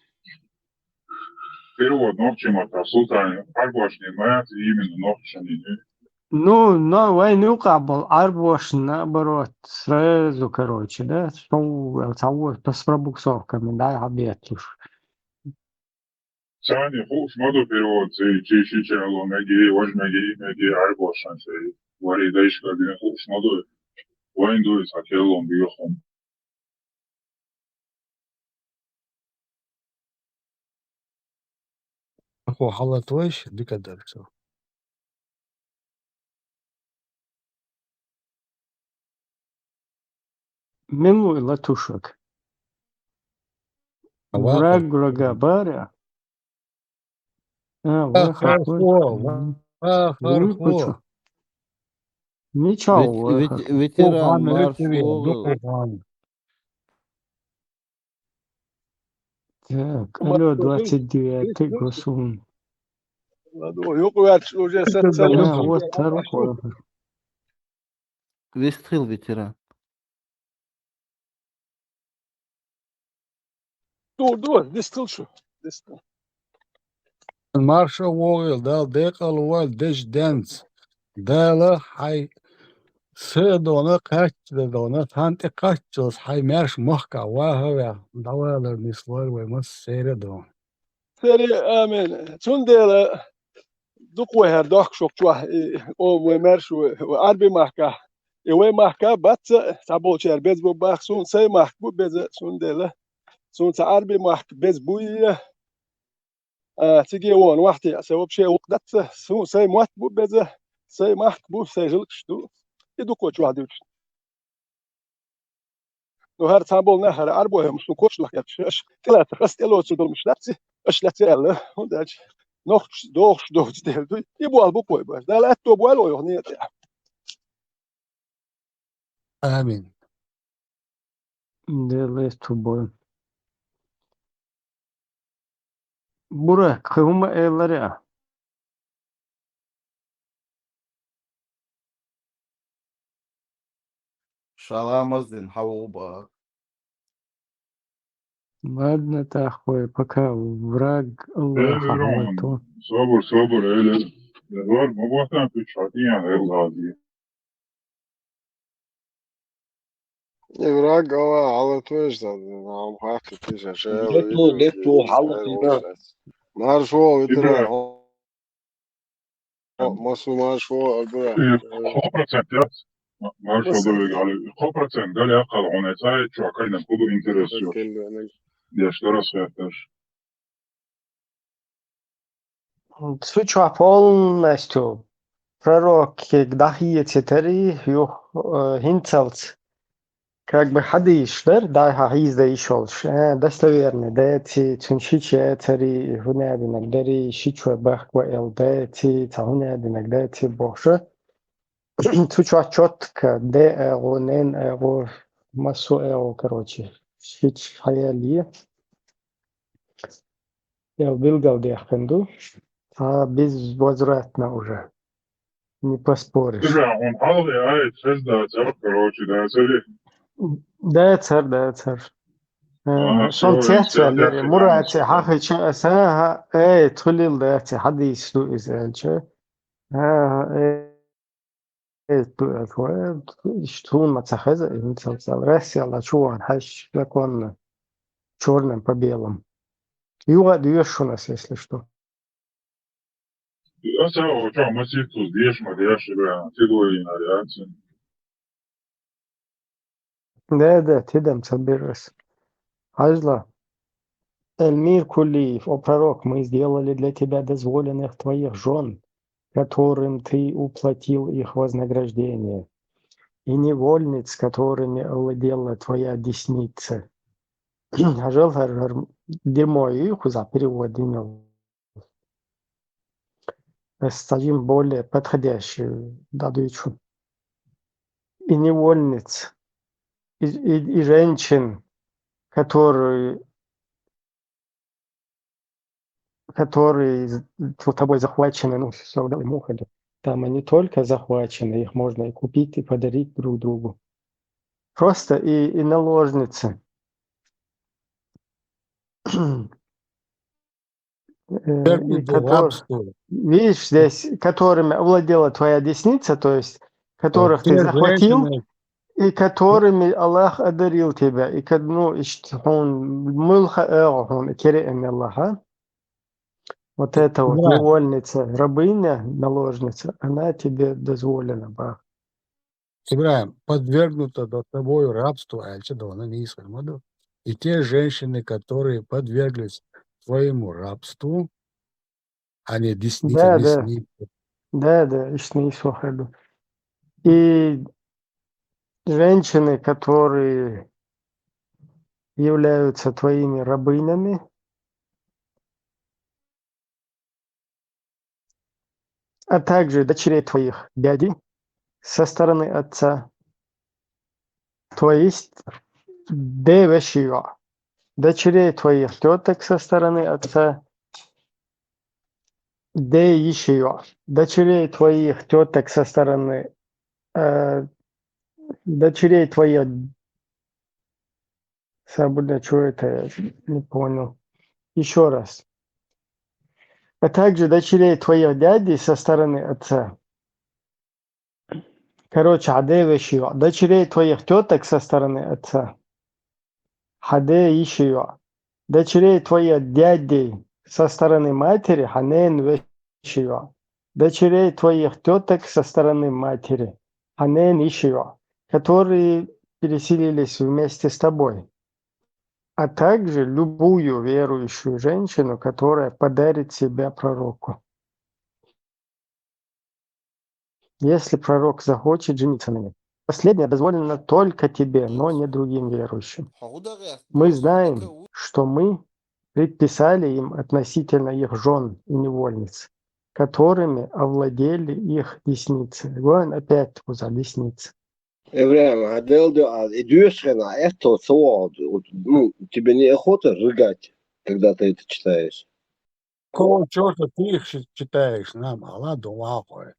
Перевод нохчий матта, Султан, Аргошни маят, именно нохчий. Ну, но вайн юкъа бол Аргошни, наоборот, сразу, короче, да, шоу, ца вот, с пробуксовками, да, хьабетлуш. Царна хууш ма ду перевод, ци, чи шича ало меги, вож меги, меги, Аргошан ци. Вари дайшка дина хууш ма ду. Вайн дуй ца келлон бихум. Хьо хьалатвайш дика дар цо. Мила ву и латушаг? А вахар? Враг врага бара. А, вахар Вахар хо, вахар хо. Мича Вет-, вет-, ветеран марш вогӀийла. Так, алло, двадцать девятый государство. Ладно, юкъе ваьлча уже саца. А, вот второй. Вестхил ветеран. Ду, ду, дистал шу, дистал. Марша вогӀийла, Дала декъал войла деза денца. Дала хьай са а дона, кхачча а дона, цхьанна тӀе кхаччалц хьай маьрша махкахь ваха а ваьхна, дӀавалар нислойла вай массеран а дона. Сари, амин. Цундела дукха вай хӀара дохкуш чохь, и, о, вай маьрша ву, вай Ӏарбийн махкахь. И вай махка бац, цхьаболчара беза бу боху, суна сайн махка бу беза, цундела. Суна цхьа Ӏарбийн махка беза буй, а, циге вон вахте, аса вообще вукх дац, суна сайн мотт бу беза, сайн махка бу, сайн жилкаш ду. И дукха чохь дуьйцуш. Ну, хӀара цхьаболу нах, хӀара Ӏарбой хӀума, шун кочалах кхеташ, аша тӀелаьцна, аса тӀелоцур долуш дац, аша лаьцна аьлла, хӀунда аьлча нохчаш дохуш доцу дела дуй, и болх бу кхой баш. Дала аьтто бойла оха некъа тӀехь. Амин. Дела аьтто бойла. Бурак, кхин хӀума элира ахь? Ша ламаз дина, хьан ву бахара? Ладно, тӀаккха вай, пока враг Аллаха хьалато. Собар, собар, эли. Эдвард, ма бохтан, куьч хьатиян, эр лазий. И враг Аллах, хьала тойш сан, нам хатта тиша шел. Лето, лето, хьала тина. Маршо, витра. Масу маршо, Альбра. Хо процент яц. Маршо, довега, хо процент, гали аккал, он эцай, чё, кайна, буду интерес, чё. Деш, тарас хатташ. Цу чохь полностью пророкега дӀахецитарий, юха, э, хӀинцалц, как бы, хьадийсаш дара, дай хьан хьийзадай йиш йолуш, э, достоверный даций, цуьнан шича яцарий, хӀун а динарг дарий, шичой бахка ва эл даций, цхьа хӀун а динарг даций бохуша. Цу чохь чётко де агӀо, нен агӀо, массо а агӀо, короче, шича хьаялле. Я билгалдаьккхина ду. Цхьа безвозвратно уже. Не поспоришь. Слушай, а он хьалха аят хезна дацара, короче, дацара? Дацара, дацара. Э, ага, сон всё, цец ваьллера, Мурате хьахича, аса, ха, эй, тхулил дац, хьадийс ду иза, аьлча. Ага, эй. Э, ту-, э, ту-, э, ту-, иштта хӀума ма ца хеза, хӀинца ца Россияла чу ван хьаьжча, законно, чёрным по белому. Юха а доьшу шуна ас, если что. Аса, о, чё, масийтуз деш ма деш, бля, ты двоина, реакция. Да, да, тидам ца беррас. Хьажла. Эльмир Кулиев, о пророк, мы сделали для тебя дозволенных твоих жён, которым ты уплатил их вознаграждение, и невольниц, которыми овладела твоя десница. Хьажал, хӀара, хӀара дерьмо ю, кхузахь перевод дина. Ас цхьа жима более подходящий дӀадуьйцу. И невольниц, и, и, и женщин, которые, которые з-, тобой захвачены, ну, всё равно ему уходят. Там они только захвачены, их можно и купить, и подарить друг другу. Просто и, и наложницы. Э, и котор-, видишь, здесь, которыми овладела твоя десница, то есть которых ты захватил, и которыми Аллах одарил тебя, и ко-, ну, ишт-, хьуна муьлха эгӀу хьуна кериъна Аллаха. Вот эта вот невольница, рабыня, наложница, она тебе дозволена была. Ибрахим, подвергнуто до тобою рабству, аьлча дона нийса хир ма ду. И те женщины, которые подверглись твоему рабству, а не десница, да, не да. Сница. Да, да, иштта нийса хир ду. И женщины, которые являются твоими рабынями, а также дочерей твоих дядей, со стороны отца. То есть, дӀа веший йоӀ. Дочерей твоих тёток со стороны отца. ДӀа йиший йоӀ. Дочерей твоих тёток со стороны, э, дочерей твоих. Сабур, чё это? Я не понял. Ещё раз. А также дочерей твоих дядей со стороны отца. Короче, хьа дӀа веший йоӀ. Дочерей твоих тёток со стороны отца. Хьа дӀа йиший йоӀ. Дочерей твоих дядей со стороны матери, хьа нана веший йоӀ. Дочерей твоих тёток со стороны матери, хьа нана йиший йоӀ, которые переселились вместе с тобой, а также любую верующую женщину, которая подарит себя пророку. Если пророк захочет жениться на ней. Последнее дозволено только тебе, но не другим верующим. Мы знаем, что мы предписали им относительно их жён и невольниц, которыми овладели их десницы. Вон опять за десницы. Эврем, а дело, а идёшь на это слово, вот, ну, тебе неохота рыгать, когда ты это читаешь? Какого чёрта ты их щи-, читаешь нам? Аллах, дуа хуй.